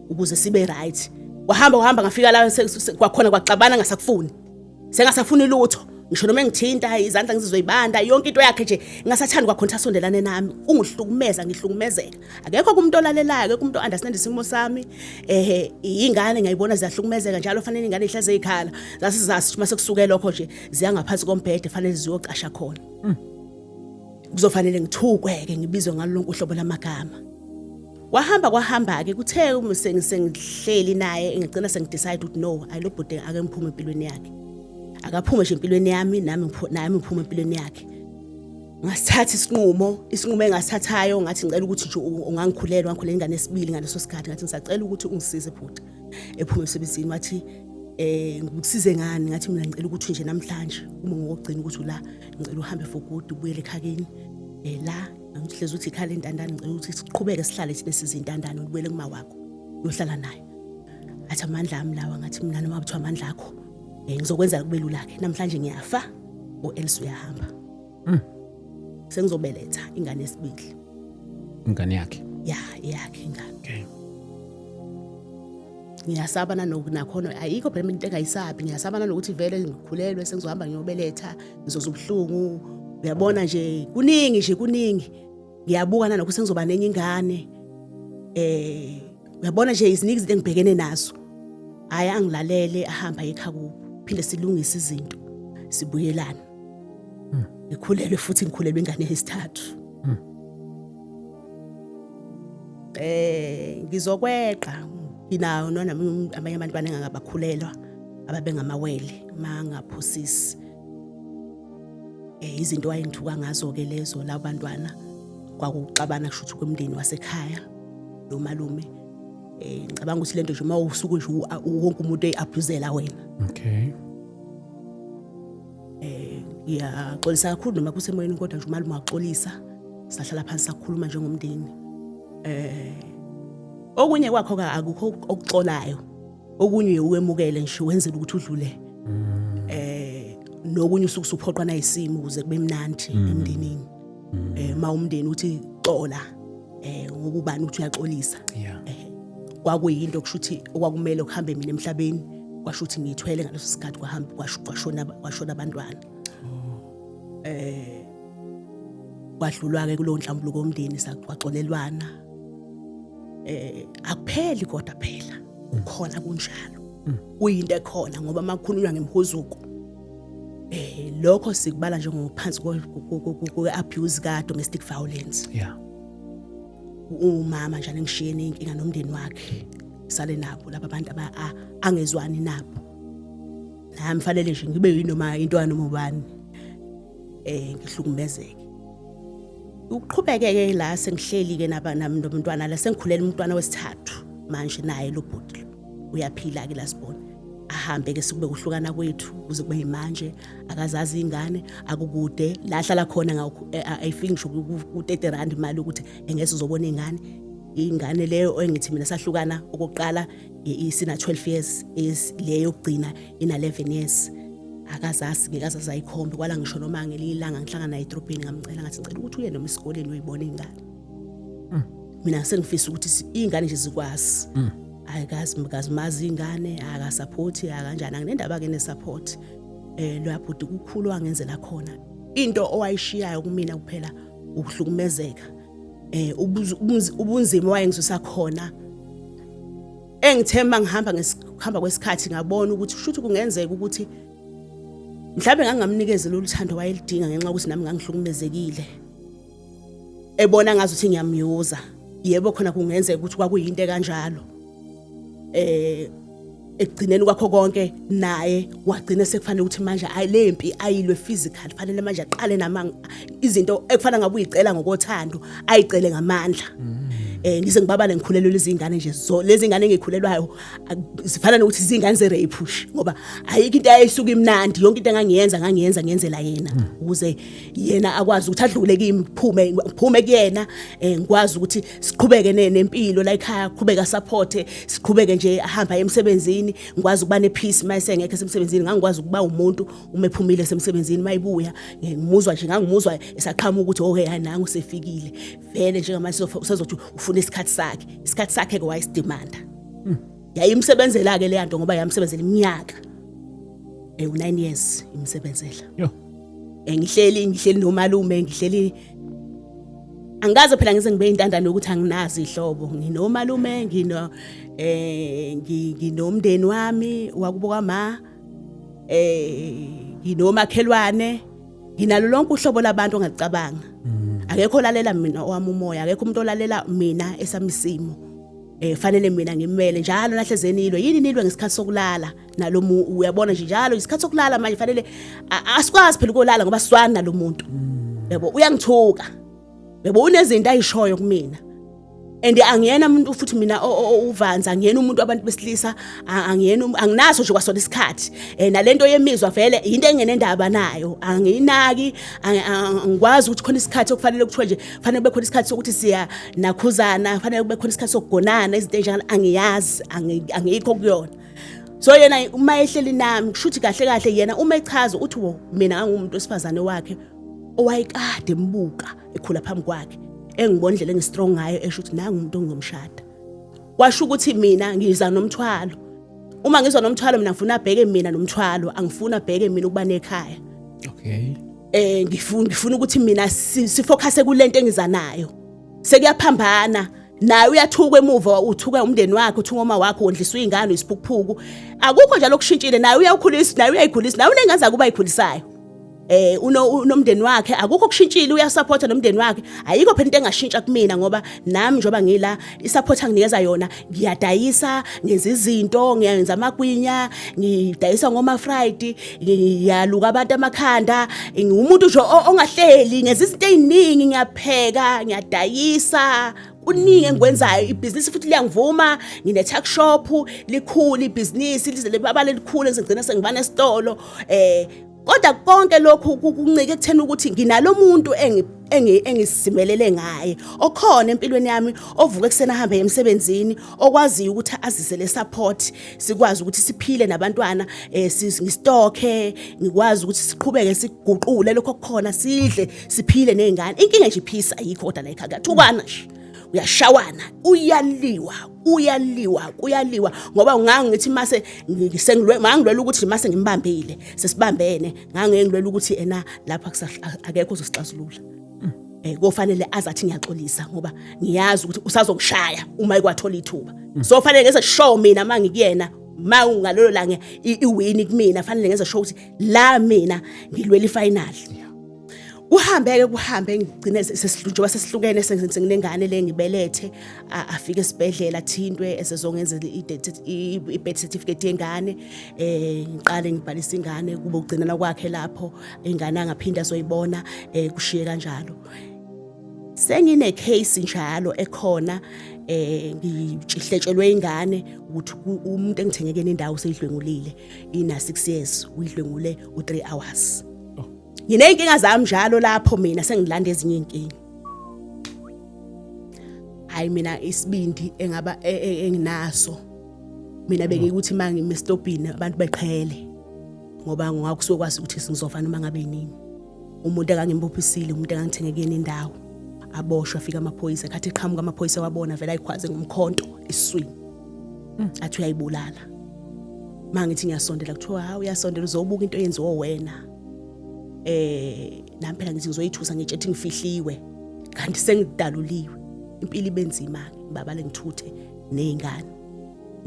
ukuze sibe right. Kwahamba kwahamba, ngafika la kwakhona kwaxabana, ngasakufuni, sengasafuni lutho, ngisho noma engithinta izandla ngizizwe ibanda, yonke into yakhe nje ngingasathandi kwakhona ukuthi asondelane nami. Ungihlukumeza, ngihlukumezeka, akekho kumuntu olalelayo, akekho umuntu understand isimo sami. Ingane ngiyayibona ziyahlukumezeka njalo, fanele ingane ihleze ikhala, zasizazi mase kusuke lokho nje ziya ngaphansi kombhede, fanele ziyocasha khona. Kuzofanele ngithukwe-ke, ngibizwe ngalo lonke uhlobo lamagama. Kwahamba kwahamba-ke, kuthe uma sengihleli naye, ngigcina sengidecide ukuthi no, ayi, lo bhuti ake ngiphume empilweni yakhe, akaphume nje empilweni yami, nami nami ngiphume empilweni yakhe. Ngasithatha isinqumo, isinqumo engasithathayo, ngathi ngicela ukuthi nje ungangikhulelwa, ngikhulela ingane esibili ngaleso sikhathi, ngathi ngisacela ukuthi ungisize bhuti ephume emsebenzini. Wathi, "Ngikusize ngani?" Ngathi mina ngicela ukuthi nje namhlanje uma ngokugcina ukuthi ula, ngicela uhambe for good, ubuyele ekhakeni, la ngihlezi uthi ikhala intandane, ngicela ukuthi siqhubeke sihlale thina sizintandane, ubuyele kuma wakho uyohlala naye. Athi amandla ami lawa. Ngathi mina noma kuthiwa amandla akho, ngizokwenza kube lula ke, namhlanje ngiyafa or else uyahamba. Sengizobeletha ingane yesibili. Ingane yakhe? Ya, yakhe ingane. Ngiyasaba nakhona, ayikho phela into engayisabi. Ngiyasaba nanokuthi vele ngikhulelwe, sengizohamba ngiyobeletha, ngizozwa ubuhlungu, uyabona nje, kuningi nje, kuningi. Ngiyabuka nalokho sengizoba nenye ingane, uyabona nje, iziningi izinto engibhekene nazo. Hhayi, angilalele, ahamba ekhaya kubo, phinde silungise izinto, sibuyelane. Ngikhulelwe futhi, ngikhulelwe ingane yesithathu. Ngizokweqa, nginawo nona abanye abantwana engakabakhulelwa ababengamawele mangaphosisi. Izinto wayengithuka ngazo ke lezo labo bantwana, kwakuxabana kusho ukuthi kwemndeni wasekhaya nomalume. Ngicabanga ukuthi lento nje uma usuke nje wonke umuntu eyi-abusela wena. Ngiyaxolisa kakhulu noma kusemoyeni, kodwa nje umalume waxolisa, sahlala phansi sakhuluma njengomndeni. Okunye kwakho ka akukho okuxolayo, okunye uwemukele nje wenzela ukuthi udlule, nokunye usuke usuphoqwa nayisimo ukuze kube mnandi emndenini. Ma umndeni uthi xola, ngoba ubani uthi uyaxolisa. Kwakuyinto kusho ukuthi okwakumele kuhambe mina emhlabeni, kwasho ukuthi ngiyithwele ngaleso sikhathi, kwahamba kwashona abantwana. Kwadlulwa ke kulowo nhlambuluko yomndeni, saxolelwana. Akupheli kodwa phela ukhona kunjalo, kuyinto ekhona, ngoba makukhulunywa ngemhuzuko, lokho sikubala njengophansi kwe abuse ka domestic violence. Umama njalo ngishiye nenkinga nomndeni wakhe, sale nabo laba bantu angezwani nabo, nami fanele nje ngibe yinoma into noma ubani, ngihlukumezeke. Uqhubeke ke la sengihleli ke naba nami nomntwana la, sengikhulela umntwana wesithathu manje, naye lo bhuti lo uyaphila ke la, sibona ahambe ke, sikube kuhlukana kwethu kuze kube yimanje, akazazi ingane, akukude la ahlala khona, ayifiki ngisho ku-30 rand imali ukuthi engese uzobona ingane. Ingane leyo engithi mina sahlukana okokuqala isina 12 years, is leyo yokugcina ina 11 years, akazazi, ngeke azazi ayikhombe kwala ngisho noma ngelinye ilanga ngihlangana naye edrobheni, ngamcela ngathi ngicela ukuthi uye noma esikoleni uyoyibona ingane. Mina sengifisa ukuthi iy'ngane nje zikwazi. Ayikazi kazimazi ingane, akasaphothi akanjani, anginendaba ke nesupport. Loya bhuti kukhulu angenzela khona, into owayishiyayo kumina kuphela ukuhlukumezeka, ubunzima owayengizwisa khona, engithemba ngihamba ngesikhamba kwesikhathi ngabona ukuthi kushuthi kungenzeka ukuthi Mhlawumbe ngangingamnikezi lolu thando wayelidinga ngenxa yokuthi nami ngangihlukumezekile. Ebona ngazi ukuthi ngiyamyuza. Yebo khona kungenzeka ukuthi kwakuyinto ekanjalo. Ekugcineni kwakho konke naye wagcina sekufanele ukuthi manje ayilempi ayilwe physical, fanele manje aqale nama izinto ekufana ngabe uyicela ngokothando ayicele ngamandla. Ngize ngibabale ngikhulelwe lezi ngane nje, lezi ngane engikhulelwayo zifana nokuthi izingane ze rape push, ngoba ayikho into ayisuka imnandi. Yonke into engangiyenza ngangiyenza ngenzela yena, ukuze yena akwazi ukuthi adlule kimi, ngiphume ngiphume kuyena, ngikwazi ukuthi siqhubeke nempilo la ekhaya, qhubeka support, siqhubeke nje, ahamba emsebenzini, ngikwazi ukuba ne peace. Mayise ngekho esemsebenzini, ngangikwazi ukuba umuntu uma ephumile esemsebenzini, mayibuya ngimuzwa nje, ngangimuzwa esaqhamuka ukuthi oh hey, nangu sefikile vele. Njengamanje usezothi ufuna isikhathi sakhe, isikhathi sakhe ke wayesidemanda. Yayimsebenzela ke le nto, ngoba yamsebenzela iminyaka ewu 9 years imsebenzela. Yo. Ngihleli nomalume, ngihleli, angikaze phela ngize ngibe intandane ukuthi anginazi ihlobo. Nginomalume, ngino nginomndeni wami wakubo kwama, nginomakhelwane, nginalo lonke uhlobo labantu ongacabanga. Akekho olalela mina owami umoya, akekho umuntu olalela mina esamisimo. Fanele mina ngimele njalo nahleze nilwe yini, nilwe ngesikhathi sokulala nalo, uyabona nje, njalo isikhathi sokulala manje fanele asikwazi phela ukulala ngoba siswana nalo muntu. Yebo, uyangithuka, yebo, unezinto ayishoyo kumina, and angiyena umuntu futhi mina uvanza, angiyena umuntu abantu besilisa, angiyena, anginaso nje kwasona isikhathi. Nalento yemizwa vele into engenendaba nayo, angiyinaki. Angikwazi ukuthi khona isikhathi okufanele kuthiwe nje fanele kube khona isikhathi sokuthi siya nakhuzana, fanele kube khona isikhathi sokugonana, izinto enjalo angiyazi, angikho kuyona. So yena uma ehleli nami, kusho ukuthi kahle kahle yena uma echaza uthi wo mina ngangumuntu wesifazane wakhe owayekade embuka ekhula phambi kwakhe, engibona indlela engistrong ngayo, esho ukuthi nangu umuntu ongomshada. Kwasho ukuthi mina ngiza nomthwalo. Uma ngizwa nomthwalo, mina ngifuna abheke mina nomthwalo, angifuni abheke mina ukuba nekhaya. Ngifuna ukuthi mina sifocus kulento engiza nayo. Sekuyaphambana naye, uyathuka emuva, uthuka umndeni wakhe, uthuka uma wakho, wondliswa ingane isiphukuphuku, akukho njalo okushintshile. Naye uyawukhulisa, naye uyayikhulisa, naye unengane zakhe ubayikhulisayo, unomndeni wakhe, akukho kushintshile, uyasupporta nomndeni wakhe. Ayikho phela into engashintsha kumina, ngoba nami njengoba ngila, isupport anginikeza yona, ngiyadayisa, ngenza izinto, ngiyenza amagwinya, ngidayisa ngoma Friday, ngiyaluka abantu amakhanda, ngiwumuntu nje ongahleli, ngenza izinto eziningi, ngiyapheka, ngiyadayisa, kuningi engikwenzayo. Ibhizinisi futhi liyangivuma, ngine tuck shop, likhulu ibhizinisi, lize libabale likhulu, ngigcina sengiba nesitolo. Kodwa konke lokhu kuncike ekutheni ukuthi nginalo muntu engisimelele ngaye, okhona empilweni yami, ovuka ekuseni ahambe emsebenzini, okwaziyo ukuthi azise le support, sikwazi ukuthi siphile nabantwana, ngistokhe, ngikwazi ukuthi siqhubeke, siguqule lokho okukhona, sidle, siphile nezingane. Inkinga nje ipeace ayikho, kodwa la ekhaya kuyathukwana nje, uyashawana, uyaliwa, uyaliwa, kuyaliwa, ngoba ngangithi mase sengilwe, mangilwela ukuthi mase ngimbambile, sesibambene, ngangengilwela ukuthi ena lapha akekho ozosixazulula. Kofanele azathi ngiyaxolisa, ngoba ngiyazi ukuthi usazongishaya uma ekwathola ithuba. So fanele ngenze sure mina mangikuyena, ma ngalelo langa iwini kumina, fanele ngenze sure ukuthi la mina ngilwela ifinal. Kuhambeke, kuhambe, ngigcine njengoba sesihlukene, senginengane le ngibelethe, afike esibhedlela, athintwe esezongenzela i-birth certificate yengane, ngiqale ngibhalise ingane, kube ugcinana kwakhe lapho, ingane angaphinda azoyibona, kushiye kanjalo. Sengine case njalo ekhona, ngitshihletshelwe ingane ukuthi umuntu engithengekene indawo seyidlwengulile, ina 6 years, uyidlwengule u3 hours. Ngineyinkinga zami njalo lapho mina sengilanda ezinye inkinga. Hayi, mina isibindi engaba enginaso mina, bengikuthi mangime estopini abantu beqhele, ngoba ngakusuke kwazi ukuthi ngizofa noma ngabe nini. Umuntu akangimbophisile, umuntu akangithenge kuyena indawo, aboshwa, afika amaphoyisa, khathi eqhamuka amaphoyisa wabona vele ayikhwaze ngomkhonto esiswini, athi uyayibulala. Mangithi ngiyasondela, kuthiwa hawu, uyasondela uzobuka into eyenziwe wena. Nami phela ngithi ngizoyithusa, ngitshethi ngifihliwe, kanti sengidaluliwe. Impilo ibenzima, ngibabale, ngithuthe nezingane,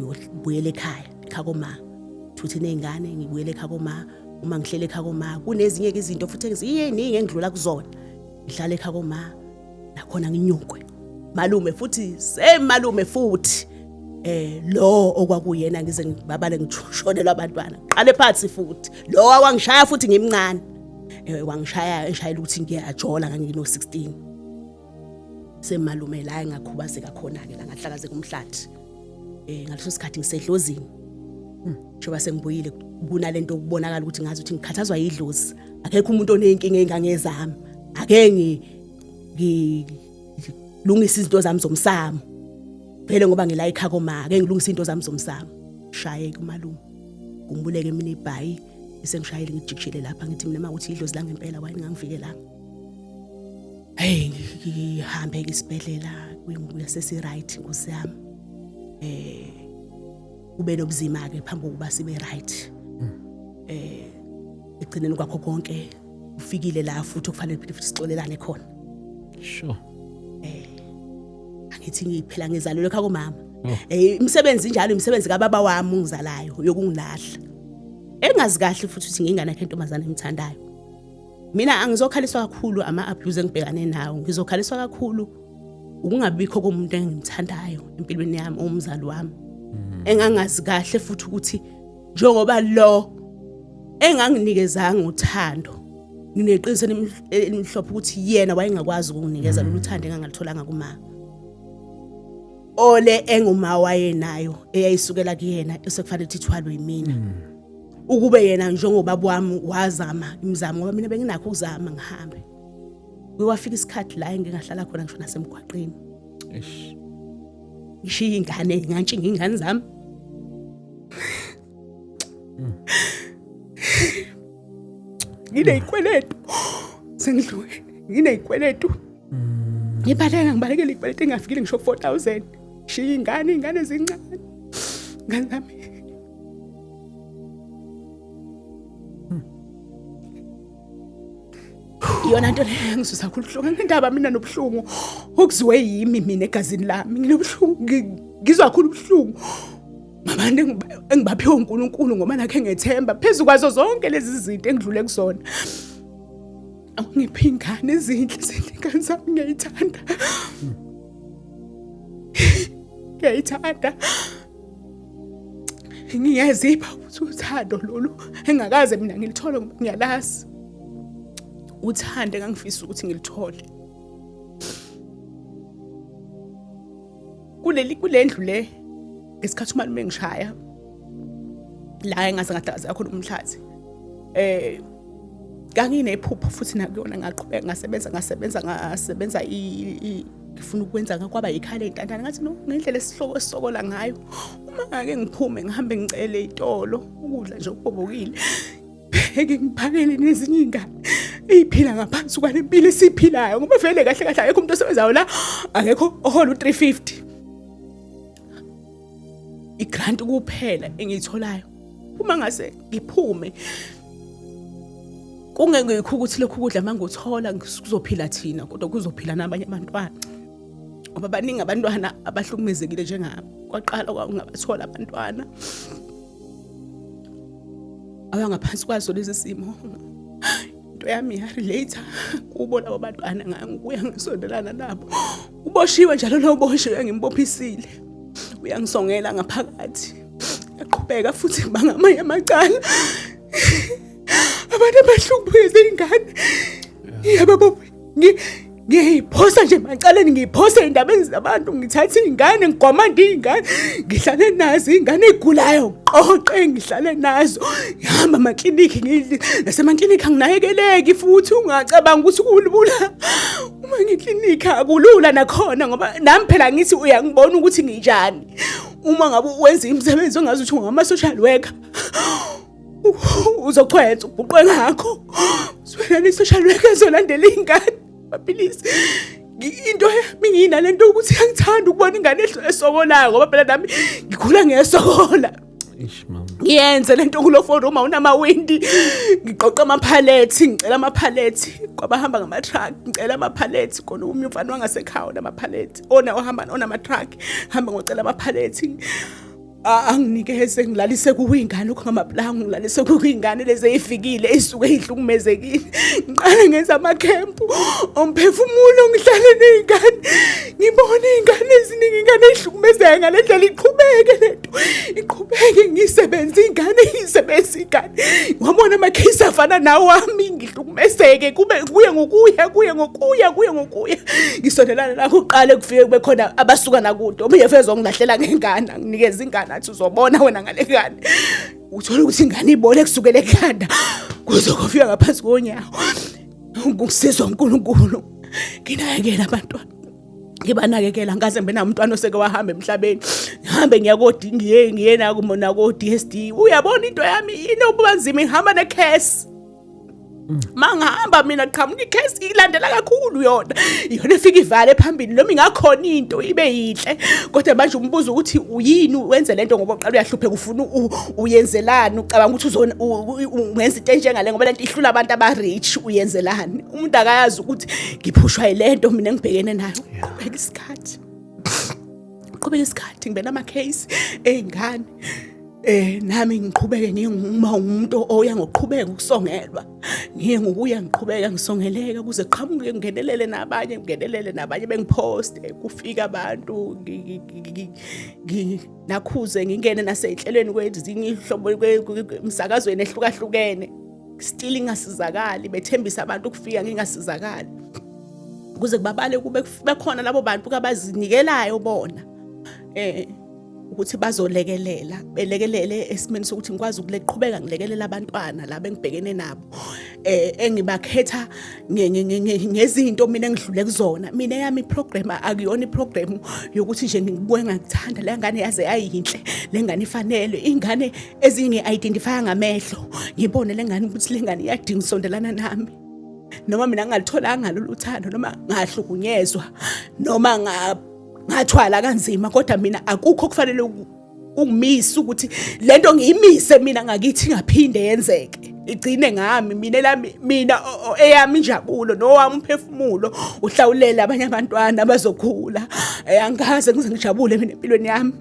ngiyobuyela ekhaya, ekhaya koma, thuthe nezingane, ngibuyele ekhaya koma. Uma ngihlele ekhaya koma kunezinye ke izinto futhi engiziyeningi engidlula kuzona. Ngihlala ekhaya koma nakhona nginyukwe. Malume futhi same malume futhi. Lo okwakuyena ngize ngibabale ngishonelwa abantwana. Qale phansi futhi. Lo wangishaya futhi ngimncane. Wangishaya eshayela ukuthi ngiyajola ngangino 16. Semalume la engakhubazeka khona ke la ngahlakazeka umhlathi. Ngaleso sikhathi ngisedlozini. Njengoba sengibuyile kunalento okubonakala ukuthi ngazi ukuthi ngikhathazwa yidlozi. Akekho umuntu onenkinga engangezami. Ake ngilungise izinto zami zomsamo. Vele ngoba ngila ekhaya koma, ake ngilungise izinto zami zomsamo. Shaye kumalume. Kumbuleke mina ibhayi esengishayile ngijikishele lapha ngithi mina makuthi idlozi la ngempela wayengangivikelanga. Hey ngihambe ke isibhedlela kuyinguya sesi right nkosi yami. Kube nobuzima ke phambi kokuba sibe right. Egcineni kwakho konke ufikile la futhi okufanele phinde futhi sixolelane khona. Sure. Angithi ngiphela ngizalelwe ekhaya komama. Imisebenzi njalo imisebenzi kababa wami ungizalayo yokungilahla. Engazi kahle futhi ukuthi ngingane yakhe intombazane emthandayo. Mina angizokhaliswa kakhulu ama abuse engibhekane nawo, ngizokhaliswa kakhulu ukungabikho komuntu engimthandayo empilweni yami, umzali wami. Engangazi kahle futhi ukuthi njengoba lo enganginikezanga uthando, ngineqiniso elimhlophe ukuthi yena wayengakwazi ukunginikeza lolu thando engangalitholanga kuma. Ole enguma wayenayo eyayisukela kuyena esekufanele ukuthi ithwalwe yimina. Ukube yena njengobaba wami wazama imizamo ngoba mina benginakho ukuzama ngihambe. Kwafika isikhathi la engingahlala khona ngisho nasemgwaqeni. Eish. Ngishiya ingane ngantshinga ingane zami. Nginezikweletu. Sengidlule. Nginezikweletu. Ngibaleka ngibalekela izikweletu engafikile ngisho 4000. Shiya ingane ingane ezincane. Ngane zami. Iyona nto leyo engizwisa kakhulu ubuhlungu. Ngendaba mina nobuhlungu okuziwe yimi mina egazini lami. Nginobuhlungu ngizwa kakhulu ubuhlungu. Ngabantu engibaphiwe uNkulunkulu ngoba nakhe ngethemba phezu kwazo zonke lezi zinto engidlule kuzona. Awungiphi ingane ezinhle zinhle ingane zami ngiyayithanda. Ngiyayithanda. Ngiyazipha ukuthi uthando lolu engakaze mina ngilithole ngoba ngiyalazi. Uthando engangifisa ukuthi ngilithole. Kuleli kulendlu le ngesikhathi umalume engishaya la engaze ngadakaza khona umhlathi. Nganginephupho futhi nakuyona ngaqhubeka ngasebenza ngasebenza ngasebenza ngifuna ukwenza kwaba ikhala ey'ntandane ngathi no ngendlela esihloko esisokola ngayo uma ngake ngiphume ngihambe ngicele itolo ukudla nje okubhobokile pheke ngiphakele nezinye iy'ngane ey'phila ngaphansi kwale mpilo esiyiphilayo ngoba vele kahle kahle akekho umuntu osebenzayo la akekho ohola u-350 i-grant kuphela engiyitholayo uma ngase ngiphume kungengekho ukuthi lokhu kudla manguthola kuzophila thina kodwa kuzophila nabanye abantwana ngoba baningi abantwana abahlukumezekile njengami. Kwaqala kwakungabathola abantwana abangaphansi kwazo lesi simo. Into yami ya-relate kubo labo bantwana ngangibuya ngisondelana nabo. Uboshiwe njalo lo uboshiwe ngimbophisile. Uyangisongela ngaphakathi. Yaqhubeka futhi ngibanga amanye amacala. Abantu abahlukumeza ingane. Yebo ngiyiphosa nje emacaleni ngiyiphosa ey'ndabeni zabantu ngithatha iy'ngane ngigwamanda iy'ngane ngihlale nazo iy'ngane ey'gulayo ngiqoqe ngihlale nazo ngihamba amaklinikhi nasemaklinikhi anginakekeleki futhi ungacabanga ukuthi kulula uma ngiklinikhi akulula nakhona ngoba nami phela ngithi uyangibona ukuthi nginjani uma ngabe wenza imisebenzi ongazi ukuthi ungama-social worker uzochwenza ubhuqwe ngakho swelana i-social worker ezolandela iy'ngane amaphilisi into yami nginalento ukuthi angithanda ukubona ingane esokolayo ngoba phela nami ngikhula ngiyasokola. Eish mama. Ngiyenze lento kulo forum awunamawindi ngiqoqa amaphalethi ngicela amaphalethi kwabahamba ngama-truck ngicela amaphalethi khona umnye umfana wangasekhaya onamaphalethi ona ohamba onama-truck hamba ngocela amaphalethi. Anginikeze ngilalise kuwo ingane okho ngamaplanga, ngilalise kuwo ingane lezi ezifikile ezisuke ezihlukumezekile. Ngiqale ngenza amakhempu omphefumulo, ngihlale nezingane, ngibone izingane eziningi, ingane ezihlukumezeka ngale ndlela, iqhubeke lento iqhubeke, ngisebenze ingane, ngisebenze ingane. Wabona amakhesi afana nawami, ngihlukumezeke, kube kuye ngokuya, kuye ngokuya, kuye ngokuya, ngisondelana nakho. Uqale kufike kube khona abasuka nakude, omunye fezwa ngilahlela ngengane, anginikeza ingane, athi uzobona wena ngale ngane. Uthola ukuthi ingane ibole kusukela ekhanda kuze kufika ngaphansi konyawo. Ukusizwa uNkulunkulu, nginakekela abantwana, ngibanakekela, ngaze ngibe namntwana oseke wahamba emhlabeni. Ngihambe ngiya ko ngiye ngiye nakumona ko DSD. Uyabona into yami inokuba nzima, ngihamba necase. Mangihamba mina qhamuka icase, ilandela kakhulu yona, iyona efika ivale phambili, noma ingakhona into ibe yinhle. Kodwa manje umbuzo ukuthi uyini wenze lento, ngoba uqala uyahlupheka, ufuna uyenzelani? Ucabanga ukuthi uzona ungenza into enjengale ngoba lento ihlula abantu aba-rich, uyenzelani? Umuntu akayazi ukuthi ngiphushwa yilento mina engibhekene nayo. Qhubeka isikhathi, qhubeka isikhathi, ngibe nama-case ey'ngane, nami ngiqhubeke nginguma umuntu oya ngoqhubeka ukusongelwa, ngiye ngokuya ngiqhubeka ngisongeleka, kuze qhamuke ngingenelele nabanye, ngingenelele nabanye, bengiphoste, kufika abantu, nakhuze, ngingene nasey'nhlelweni kwezinye ihlobo emsakazweni ehlukahlukene, still ingasizakali, bethembisa abantu ukufika, ngingasizakali, kuze kubabale kube bekhona labo bantu abazinikelayo bona ukuthi bazolekelela, belekelele esimeni sokuthi ngikwazi ukuleqhubeka ngilekelela abantwana laba engibhekene nabo, engibakhetha ngezinto mina engidlule kuzona. Mina yami iprogram akuyona iprogram yokuthi nje ngibuke ngakuthanda le ngane yaze yayinhle, le ngane ifanele. Ingane ezinye ngi-identify ngamehlo, ngibone le ngane ukuthi le ngane iyadinga usondelana nami, noma mina ngingalitholanga lolu thando, noma ngahlukunyezwa, noma ngathwala kanzima, kodwa mina akukho kufanele ungimise ukuthi lento ngiyimise mina ngakithi ingaphinde yenzeke, igcine ngami mina. Lami mina eyami injabulo nowami umphefumulo uhlawulela abanye abantwana abazokhula. Angikaze ngize ngijabule mina empilweni yami,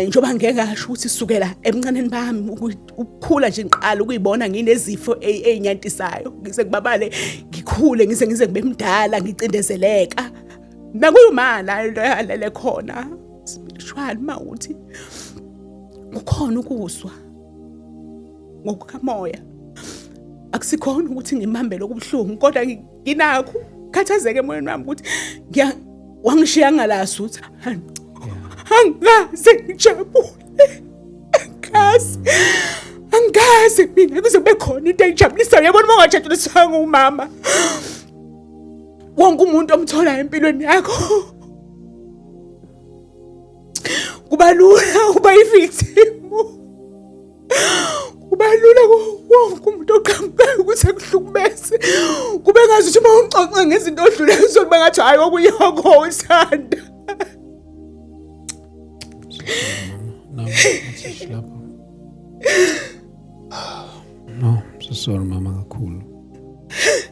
njengoba ngeke ngasho ukuthi sukela ebuncaneni bami ukukhula nje ngiqala ukuyibona nginezifo ey'nyantisayo, ngize ngibabale, ngikhule, ngize ngibe mdala ngicindezeleka. Nakuyuma la into yalele khona spiritual, mawuthi kukhona ukuzwa ngokukamoya, akusikhona ukuthi ngimhambele okubuhlungu, kodwa nginakho khathazeke emoyeni wami ukuthi ngiya wangishiya ngalazi ukuthi angikaze ngijabule, angikaze, angikaze mina kuze kube khona into engijabulisayo. Yabona, uma ungajabuliswanga umama, wonke umuntu omtholayo empilweni yakho kuba lula uba i-victim, kuba lula wonke umuntu oqhamukayo ukuthi akuhlukumeze, kube ngazuthi uma uxoxa ngezinto odlule kuzona bengathi hhayi, okuyakho uthanda. No, lapho. No, I'm so sorry mama kakhulu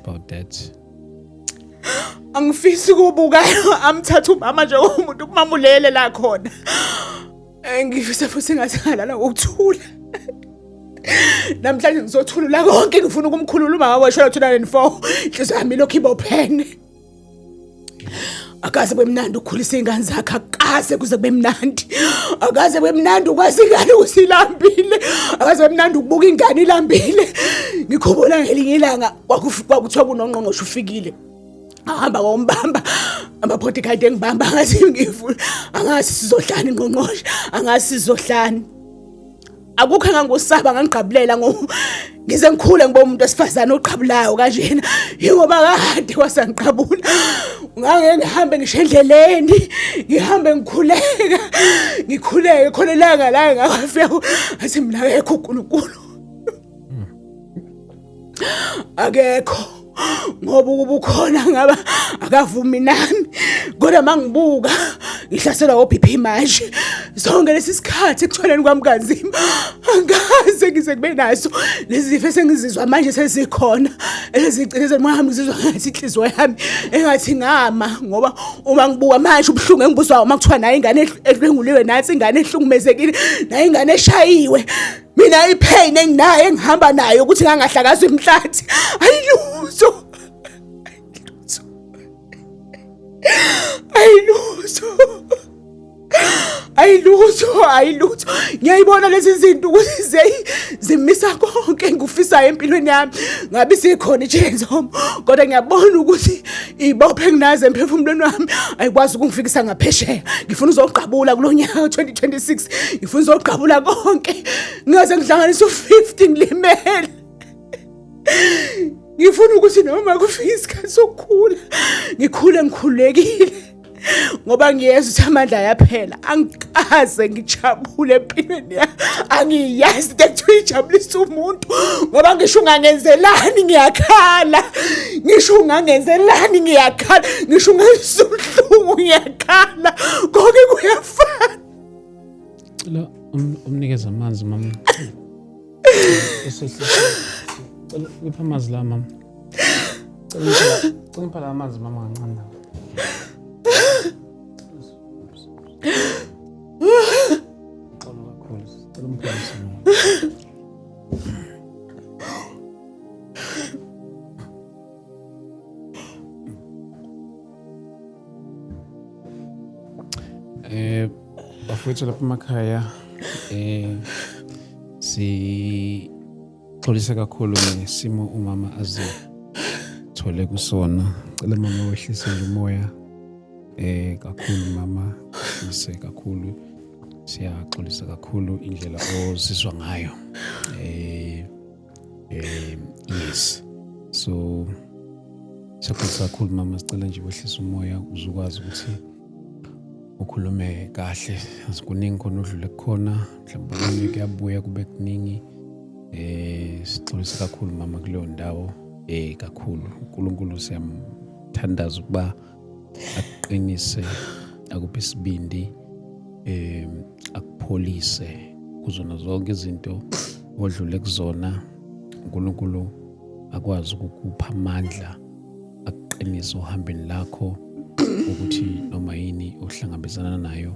about that. Angifisi ukubuka amthatha umama njengomuntu kumamulele la khona. Ngifisa futhi ngathi ngalala ngokuthula. Namhlanje ngizothulula konke, ngifuna ukumkhulula umama washona 2004. Inhliziyo yami ilokhu ibophene. Akaze kube mnandi ukukhulisa iy'ngane zakhe, akaze kuze kube mnandi, akaze kube mnandi ukwazi ingane ukuthi ilambile, akaze kube mnandi ukubuka ingane ilambile. Ngikhumbula ngelinye ilanga kwakuthiwa kunongqongqoshe ufikile, ahamba ngombamba amaphotikayidi engibamba, angathi ngifuna, angazi sizohlani ngqongqoshe, angazi sizohlani. Akukho engangikusaba, ngangiqabulela ngo ngize ngikhule ngibe umuntu wesifazane oqhabulayo kanjena, yingoba kade wasangiqabula. Ngangeke ngihambe ngisho endleleni, ngihambe ngikhuleka, ngikhuleke khona ilanga la ngakafika athi mina akekho uNkulunkulu, akekho, ngoba ukuba ukhona ngaba akavumi nami. Kodwa mangibuka ngihlaselwa o-BP manje. Sonke lesi sikhathi ekuthwaleni kwami kanzima angaze ngize kube naso lezi zifo esengizizwa manje sezikhona ezigcine wami ngizizwa ngathi inhliziyo yami engathi ngama ngoba uma ngibuka manje ubuhlungu engibuzwayo uma kuthiwa nayo ingane edlwenguliwe nansi ingane ehlukumezekile nayo ingane eshayiwe mina ipain enginayo engihamba nayo ukuthi ngangahlakazwa imhlathi ayilutho ayilutho ayilutho ayilutho ngiyayibona lezi zinto ukuthi zimisa konke engikufisayo empilweni yami ngabe isikhona i-chance home kodwa ngiyabona ukuthi ibophe enginazo emphefumulweni wami ayikwazi ukungifikisa ngaphesheya ngifuna uzogqabula kulo nyaka 2026 ngifuna uzogqabula konke ngingaze ngihlanganise u-50 ngilimele ngifuna ukuthi noma kufika isikhathi sokukhula ngikhule ngikhululekile ngoba ngiyezwa ukuthi amandla ayaphela angikaze ngijabule empilweni yami angiyazi into ekuthiwa ijabulisa umuntu ngoba ngisho ungangenzelani ngiyakhala ngisho ungangenzelani ngiyakhala ngisho ungenzisa ubuhlungu ngiyakhala konke kuyafana Cela umnikeze amanzi mama. Cela uphe amanzi la mama. Cela ungiphe la amanzi mama kancane. Xolo kakhulu. Cela ungiphe amanzi. Eh bafowethu lapha emakhaya eh sixolisa kakhulu ngesimo umama azithole kusona. Cela mama wehlise nje umoya eh kakhulu mama wehlise kakhulu. Siyaxolisa kakhulu indlela ozizwa ngayo. Eh yes. So siyaxolisa kakhulu mama, sicela nje wehlise umoya uze ukwazi ukuthi ukhulume kahle. Kuningi khona odlule kukhona, mhlawumbe okunye kuyabuya kube kuningi. Sixolisa kakhulu mama kuleyo ndawo kakhulu. uNkulunkulu siyamthandaza ukuba akuqinise, akuphe isibindi, akupholise kuzona zonke izinto odlule kuzona. uNkulunkulu akwazi ukukupha amandla, akuqinise ohambeni lakho ukuthi noma yini ohlangabezana nayo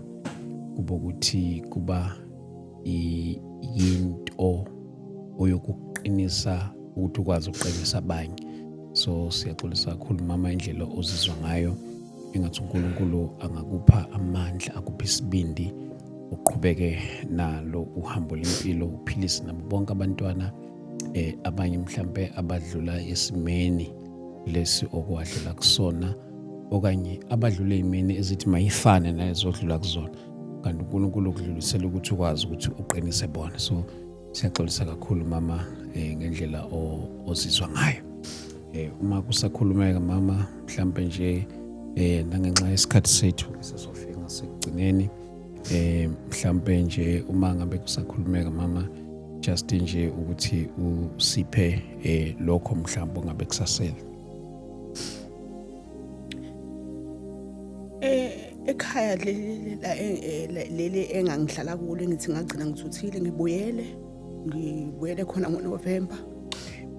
kube ukuthi kuba yinto oyokuqinisa ukuthi ukwazi ukuqinisa abanye. So siyaxolisa kakhulu mama indlela ozizwa ngayo, engathi uNkulunkulu angakupha amandla, akuphe isibindi uqhubeke nalo uhambo lempilo, uphilise nabo bonke abantwana abanye mhlambe abadlula esimeni lesi okwadlula kusona, okanye abadlula ey'meni ezithi mayifane nalezodlula kuzona, kanti uNkulunkulu ukudlulisela ukuthi ukwazi ukuthi uqinise bona. So siyaxolisa kakhulu mama ngendlela ozizwa ngayo. Uma kusakhulumeka mama, mhlambe nje nangenxa yesikhathi sethu esesofika ngasekugcineni, mhlambe nje uma ngabe kusakhulumeka mama, just nje ukuthi usiphe lokho mhlambe ongabe kusasele. Ekhaya leli engangihlala kulo, ngithi ngagcina ngithuthile ngibuyele khona ngoNovember,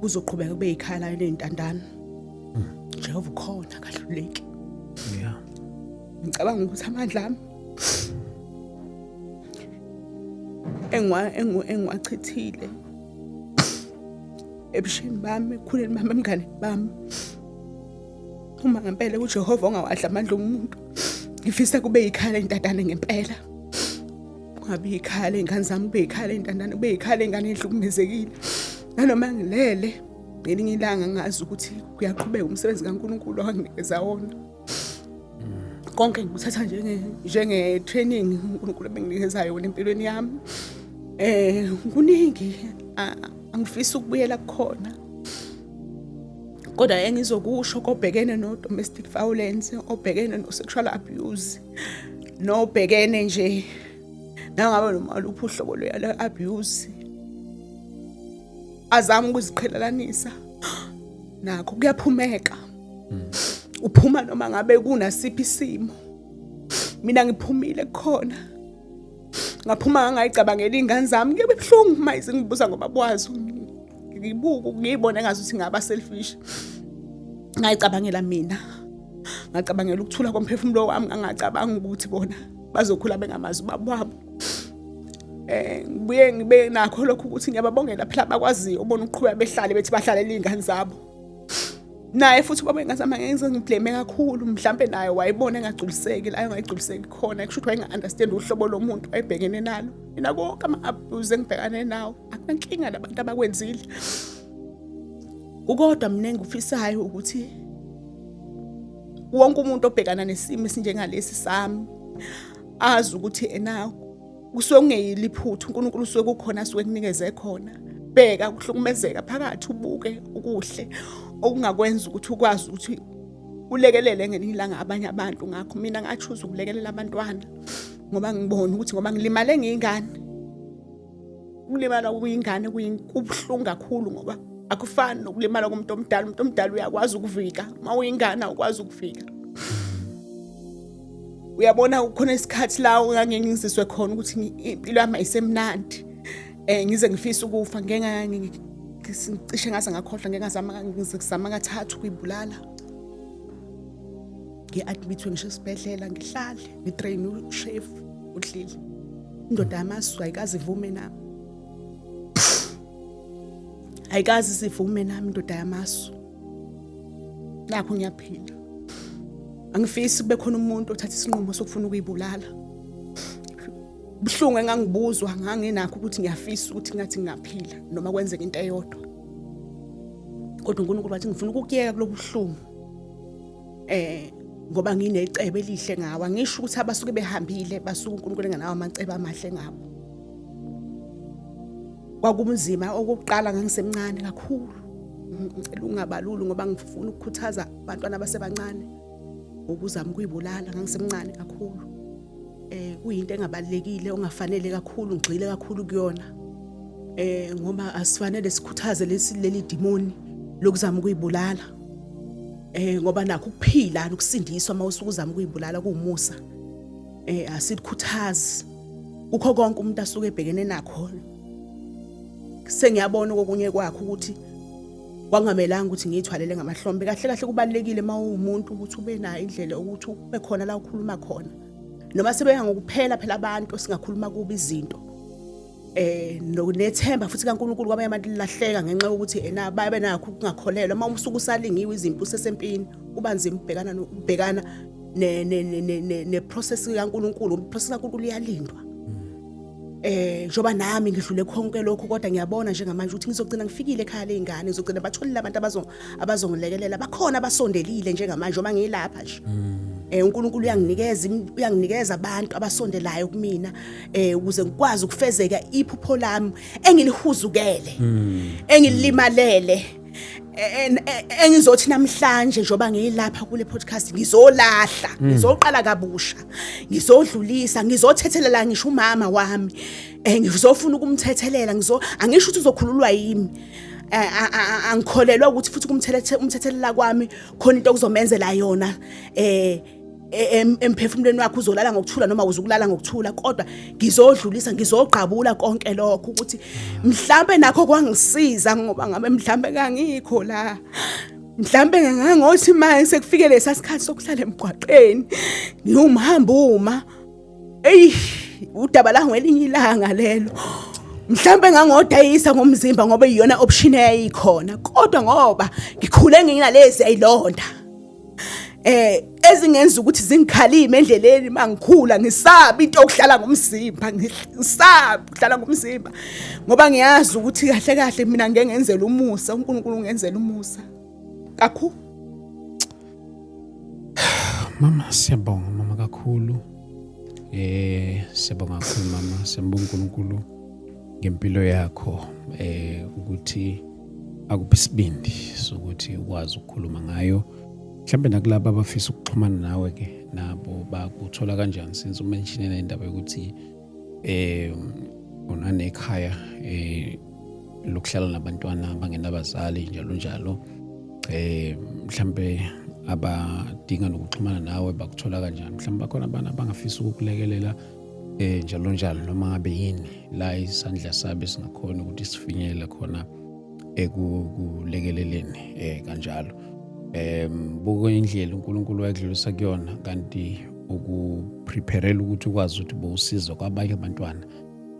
kuzoqhubeka kube yikhaya layo ley'ntandane. Jehova ukhona, akahluleki. Ngicabanga ukuthi amandla ami engiwachithile ebusheni bami, ekukhuleni bami, ebunganeni bami, uma ngempela uJehova ongawadla amandla omuntu, ngifisa kube yikhaya ley'ntandane ngempela, kungabi yikhaya ley'ngane zami, kube yikhaya ley'ntandane, kube yikhaya ley'ngane ey'hlukumezekile. Nanoma ngilele ngelinye ilanga ngazi ukuthi kuyaqhubeka umsebenzi kaNkulunkulu anginikeza wona. Konke ngikuthatha njenge-training uNkulunkulu ebenginikezayo yona empilweni yami. Kuningi angifisi ukubuyela kukhona, kodwa engizokusho kobhekene no-domestic violence, obhekene no-sexual abuse, nobhekene nje nangabe noma luphi uhlobo lwe-abuse, azama ukuziqhelelanisa nakho kuyaphumeka. Uphuma noma ngabe kunasiphi isimo. Mina ngiphumile kukhona. Ngaphuma ngangayicabangela iy'ngane zami. Kuyobe buhlungu uma izingibuza ngobaba wazo. Ngibuke ngiyibone ngazuthi ngaba selfish. Ngayicabangela mina. Ngacabangela ukuthula komphefumulo wami, ngangacabanga ukuthi bona bazokhula bengamazi ubaba wabo. Ngibuye ngibe nakho lokho ukuthi ngiyababongela phela abakwaziyo ubona ukuqhubeka behlale bethi bahlalela iy'ngane zabo. Naye futhi ubaba engazama ngenze ngiblame kakhulu, mhlampe naye wayebona engagculiseki la engayigculiseki khona, kusho ukuthi wayenga-understand uhlobo lomuntu ayebhekene nalo. Mina konke ama-abuse engibhekane nawo akunankinga nabantu abakwenzile. Kukodwa mina engikufisayo ukuthi wonke umuntu obhekana nesimo esinjengalesi sami azi ukuthi ena kusuke kungeyile iphutha, uNkulunkulu usuke kukhona asuke kunikeze khona. Bheka ukuhlukumezeka phakathi, ubuke ukuhle okungakwenza ukuthi ukwazi ukuthi ulekelele ngelinye ilanga abanye abantu. Ngakho mina ngachuza ukulekelela abantwana ngoba ngibona ukuthi ngoba ngilimale ngiyingane, ukulimala kuyingane kubuhlungu kakhulu ngoba akufani nokulimala komuntu omdala. Umuntu omdala uyakwazi ukuvika, uma uyingane awukwazi ukuvika. Uyabona kukhona isikhathi la ngangingiziswe khona ukuthi impilo yami ayisemnandi, ngize ngifise ukufa. Ngeke ngicishe ngaze ngakhohlwa, ngeke ngazama, ngizama kathathu ukuyibulala. Ngi-admithwe ngisho esibhedlela, ngihlale ngitrain ushefu udlile. Indoda yamasu ayikaze ivume nami, ayikaze sivume nami indoda yamasu. Nakho ngiyaphila, angifisi kube khona umuntu othatha isinqumo sokufuna ukuyibulala. Buhlungu engangibuzwa, nganginakho ukuthi ngiyafisa ukuthi ngathi ngingaphila noma kwenzeka into eyodwa, kodwa uNkulunkulu wathi ngifuna ukukuyeka kulobuhlungu ngoba nginecebo elihle ngawo. Angisho ukuthi abasuke behambile basuke uNkulunkulu engenawo amacebo amahle ngabo. Kwakumzima okokuqala, ngangisemncane kakhulu. Ngicela ungabaluli ngoba ngifuna ukukhuthaza abantwana abasebancane ukuzama ukuyibulala. Ngangisemncane kakhulu, kuyinto engabalekile ongafanele kakhulu ngigxile kakhulu kuyona, ngoba asifanele sikhuthaze lesi leli demoni lokuzama ukuyibulala, ngoba nakho ukuphila nokusindiswa uma usuke uzama ukuyibulala kuwumusa. Asikhuthazi kukho konke umuntu asuke ebhekene nakho. Sengiyabona okunye kwakho ukuthi kwangamelanga ukuthi ngiyithwalele ngamahlombe. Kahle kahle kubalekile uma uwumuntu ukuthi ube nayo indlela ukuthi ube khona la ukhuluma khona, noma sebeya ngokuphela phela abantu singakhuluma kubi izinto nethemba futhi kaNkulunkulu kwabanye abantu lilahleka ngenxa yokuthi ena babe nakho ukungakholelwa. Uma usuke usalingiwe izimpi usesempini, kuba nzima ukubhekana nokubhekana ne ne ne ne process kaNkulunkulu. Process kaNkulunkulu iyalindwa. Njoba nami ngidlule konke lokho, kodwa ngiyabona njengamanje ukuthi ngizogcina ngifikile ekhaya lezingane, ngizogcina batholile abantu abazongilekelela, bakhona abasondelile njengamanje uma ngilapha nje. uNkulunkulu uyanginikeza abantu abasondelayo kumina ukuze ngikwazi ukufezeka iphupho lami engilihuzukele, engilimalele, engizothi namhlanje njoba ngiyilapha kule podcast ngizolahla, ngizoqala kabusha, ngizodlulisa, ngizothethelela ngisho umama wami. Ngizofuna ukumthethelela, angisho ukuthi uzokhululwa yimi. Angikholelwa ukuthi futhi kumthethelela kwami khona into okuzomenzela yona emphefumulweni wakhe, uzolala ngokuthula noma uzukulala ngokuthula, kodwa ngizodlulisa, ngizogqabula konke lokho ukuthi mhlambe nakho kwangisiza, ngoba ngabe mhlambe kangikho la, mhlambe ngangothi manje sekufike lesa sikhathi sokuhlala emgwaqeni ngiwumhamba uma eyi udaba la ngelinye ilanga lelo, mhlambe ngangodayisa ngomzimba ngoba iyona option eyayikhona, kodwa ngoba ngikhule nginalezi ayilonda ezingenza ukuthi zingikhalime endleleni mangikhula, ngisabe into yokuhlala ngomzimba, ngisabe ukuhlala ngomzimba ngoba ngiyazi ukuthi kahle kahle mina ngeke ngenzele umusa, uNkulunkulu ungenzela umusa kakhulu. Mama, siyabonga mama kakhulu. Siyabonga kakhulu mama, siyabonga uNkulunkulu ngempilo yakho, ukuthi akuphi isibindi sokuthi ukwazi ukukhuluma ngayo. Mhlambe nakulabo abafisa ukuxhumana nawe ke nabo bakuthola kanjani, since umentionele indaba yokuthi unanekhaya lokuhlala nabantwana abangenabazali njalo njalo, mhlambe abadinga nokuxhumana nawe bakuthola kanjani? Mhlambe bakhona abantu abangafisa ukukulekelela Njalo njalo noma ngabe yini la isandla sabe singakhona ukuthi sifinyelele khona ekulekeleleni kanjalo. Buka indlela uNkulunkulu wayekudlulisa kuyona, kanti ukupreparela ukuthi ukwazi ukuthi bowusizo kwabanye abantwana.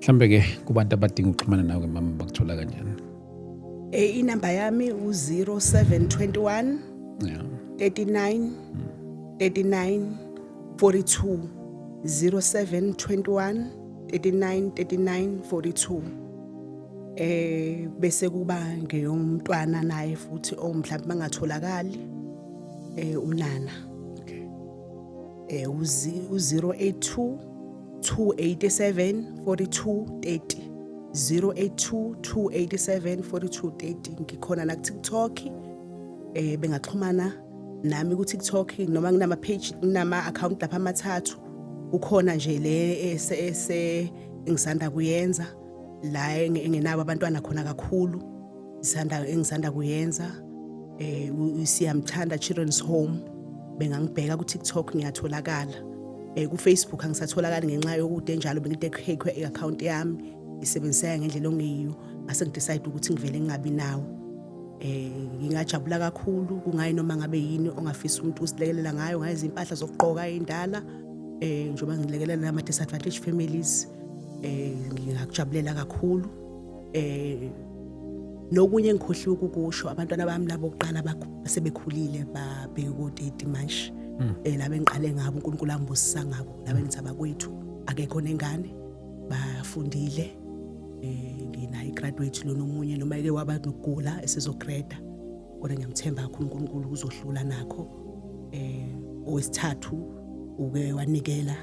Mhlambe ke kubantu abadinga ukuxhumana nawe, mama, bakuthola kanjani? Inamba yami u-0721 39 39 42, 0721 39 39 42. Bese kuba ngeyomntwana naye futhi omhlawumbe bangatholakali, unana u-082 287 42 30, 082 287 42 30. Ngikhona na ku TikTok, bengaxhumana nami ku TikTok noma kunama page, kunama account lapha amathathu. Ukhona nje le ese engisanda kuyenza la engenabo abantwana khona kakhulu, isanda engisanda kuyenza, Siyamthanda Children's Home. Bengangibheka ku TikTok, ngiyatholakala. Ku Facebook angisatholakali ngenxa yokude njalo bengide kuhackwe i-account yami, isebenziseka ngendlela ongeyiyo, ngase ngidecide ukuthi ngivele ngingabi nawo. Ngingajabula kakhulu kungayi noma ngabe yini ongafisa umuntu usilekelela ngayo, ngayo izimpahla zokugqoka indala, njengoba ngilekelela nama disadvantaged families, ngingakujabulela kakhulu. Nokunye engikhohliwe ukukusho, abantwana bami labo kuqala sebekhulile, babheke ko-30 manje, laba engiqale ngabo, uNkulunkulu angibusisa ngabo, laba engithi abakwethu, akekho nengane, bafundile. Nginayo igraduate lona omunye, noma eke waba nokugula esezogreda, kodwa ngiyamthemba kakhulu uNkulunkulu uzohlula nakho. Owesithathu uke wanikela,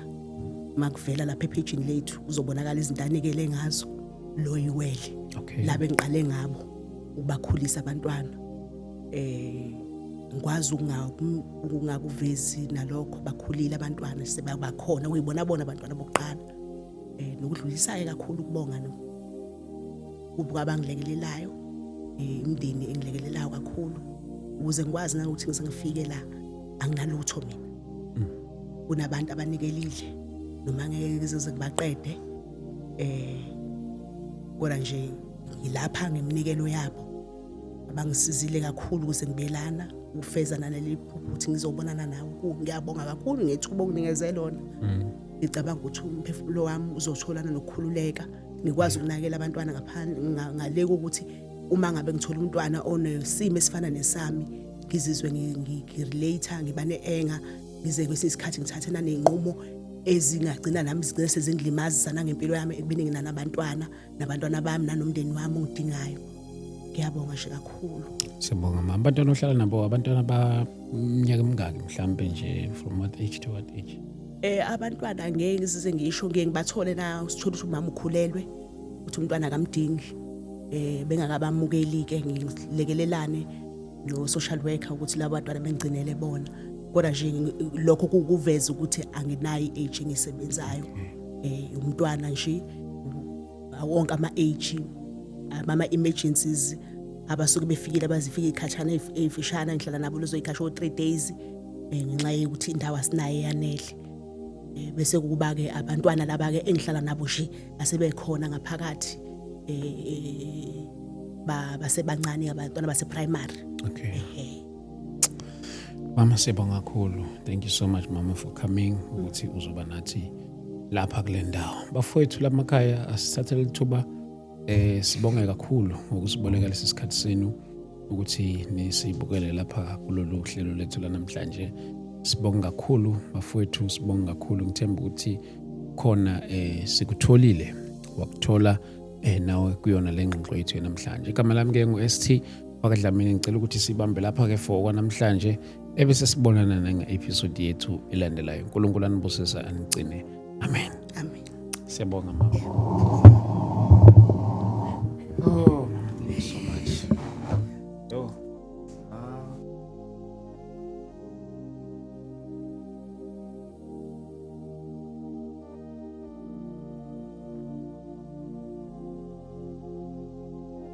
makuvela lapha ephejini lethu uzobonakala izinto anikele ngazo lo iwele. Laba engiqale ngabo ukubakhulisa abantwana, ngikwazi ukungakuvezi nalokho, bakhulile abantwana, sebabakhona kuyibona bona abantwana bokuqala. Nokudlulisa ke kakhulu ukubonga no kubuka abangilekelelayo, imindeni engilekelelayo kakhulu ukuze ngikwazi nanokuthi ngize ngifike la. Anginalutho mina, kunabantu abanikelile, noma ngeke ngize ngibaqede, kodwa nje ngilapha ngeminikelo yabo abangisizile kakhulu ukuze ngibelana ukufeza naleli phupho ukuthi ngizobonana nawe. Ngiyabonga kakhulu ngethuba onginikeze lona. Ngicabanga ukuthi umphefumulo wami uzotholana nokukhululeka, ngikwazi ukunakekela abantwana ngaphandle ngale kokuthi uma ngabe ngithola umntwana onesimo esifana nesami ngizizwe ngirelate, ngiba ne-anger, ngize kwesinye isikhathi ngithathe naney'nqumo ezingagcina nami zigcine sezingilimazisa nangempilo yami ekubeni nginanabantwana nabantwana bami nanomndeni wami ongidingayo. Ngiyabonga nje kakhulu. Siyabonga, mama. Abantwana ohlala nabo, abantwana baminyaka emingaki mhlambe nje, from what age to what age? Abantwana ngeke ngizize ngisho, ngeke ngibathole na sithola ukuthi umama ukhulelwe, ukuthi umntwana akamdingi, bengakabamukeli ke, ngilekelelane no social worker ukuthi labo bantwana bengigcinele bona. Kodwa nje lokho kukuveza ukuthi anginayo i-age engisebenzayo. Umntwana nje wonke ama age, ama emergencies abasuke befikile, abazifika ikhatshana ey'fishana, ngihlala nabo lezo y'khashi o-3 days, ngenxa yokuthi indawo asinayo eyanele. Bese kuba ke abantwana laba ke engihlala nabo nje asebekhona ngaphakathi, ba basebancane abantwana base primary. Mama, siyabonga kakhulu. Thank you so much, mama, for coming ukuthi uzoba nathi lapha kule ndawo. Bafowethu lamakhaya, asithathele lithuba sibonge kakhulu ngokusiboleka lesi sikhathi senu ukuthi nisibukele lapha kulolu hlelo lethu lanamhlanje. Sibonga kakhulu, bafowethu, sibonga kakhulu. Ngithemba ukuthi khona sikutholile, wakuthola nawe kuyona le ngxoxo yethu namhlanje. Igama lami ke ngu-ST wakaDlamini. Ngicela ukuthi sibambe lapha ke for kwanamhlanje, ebese sibonana nange-episode yethu elandelayo. uNkulunkulu anibusise, anigcine. Amen. Amen. Siyabonga, mama. Oh.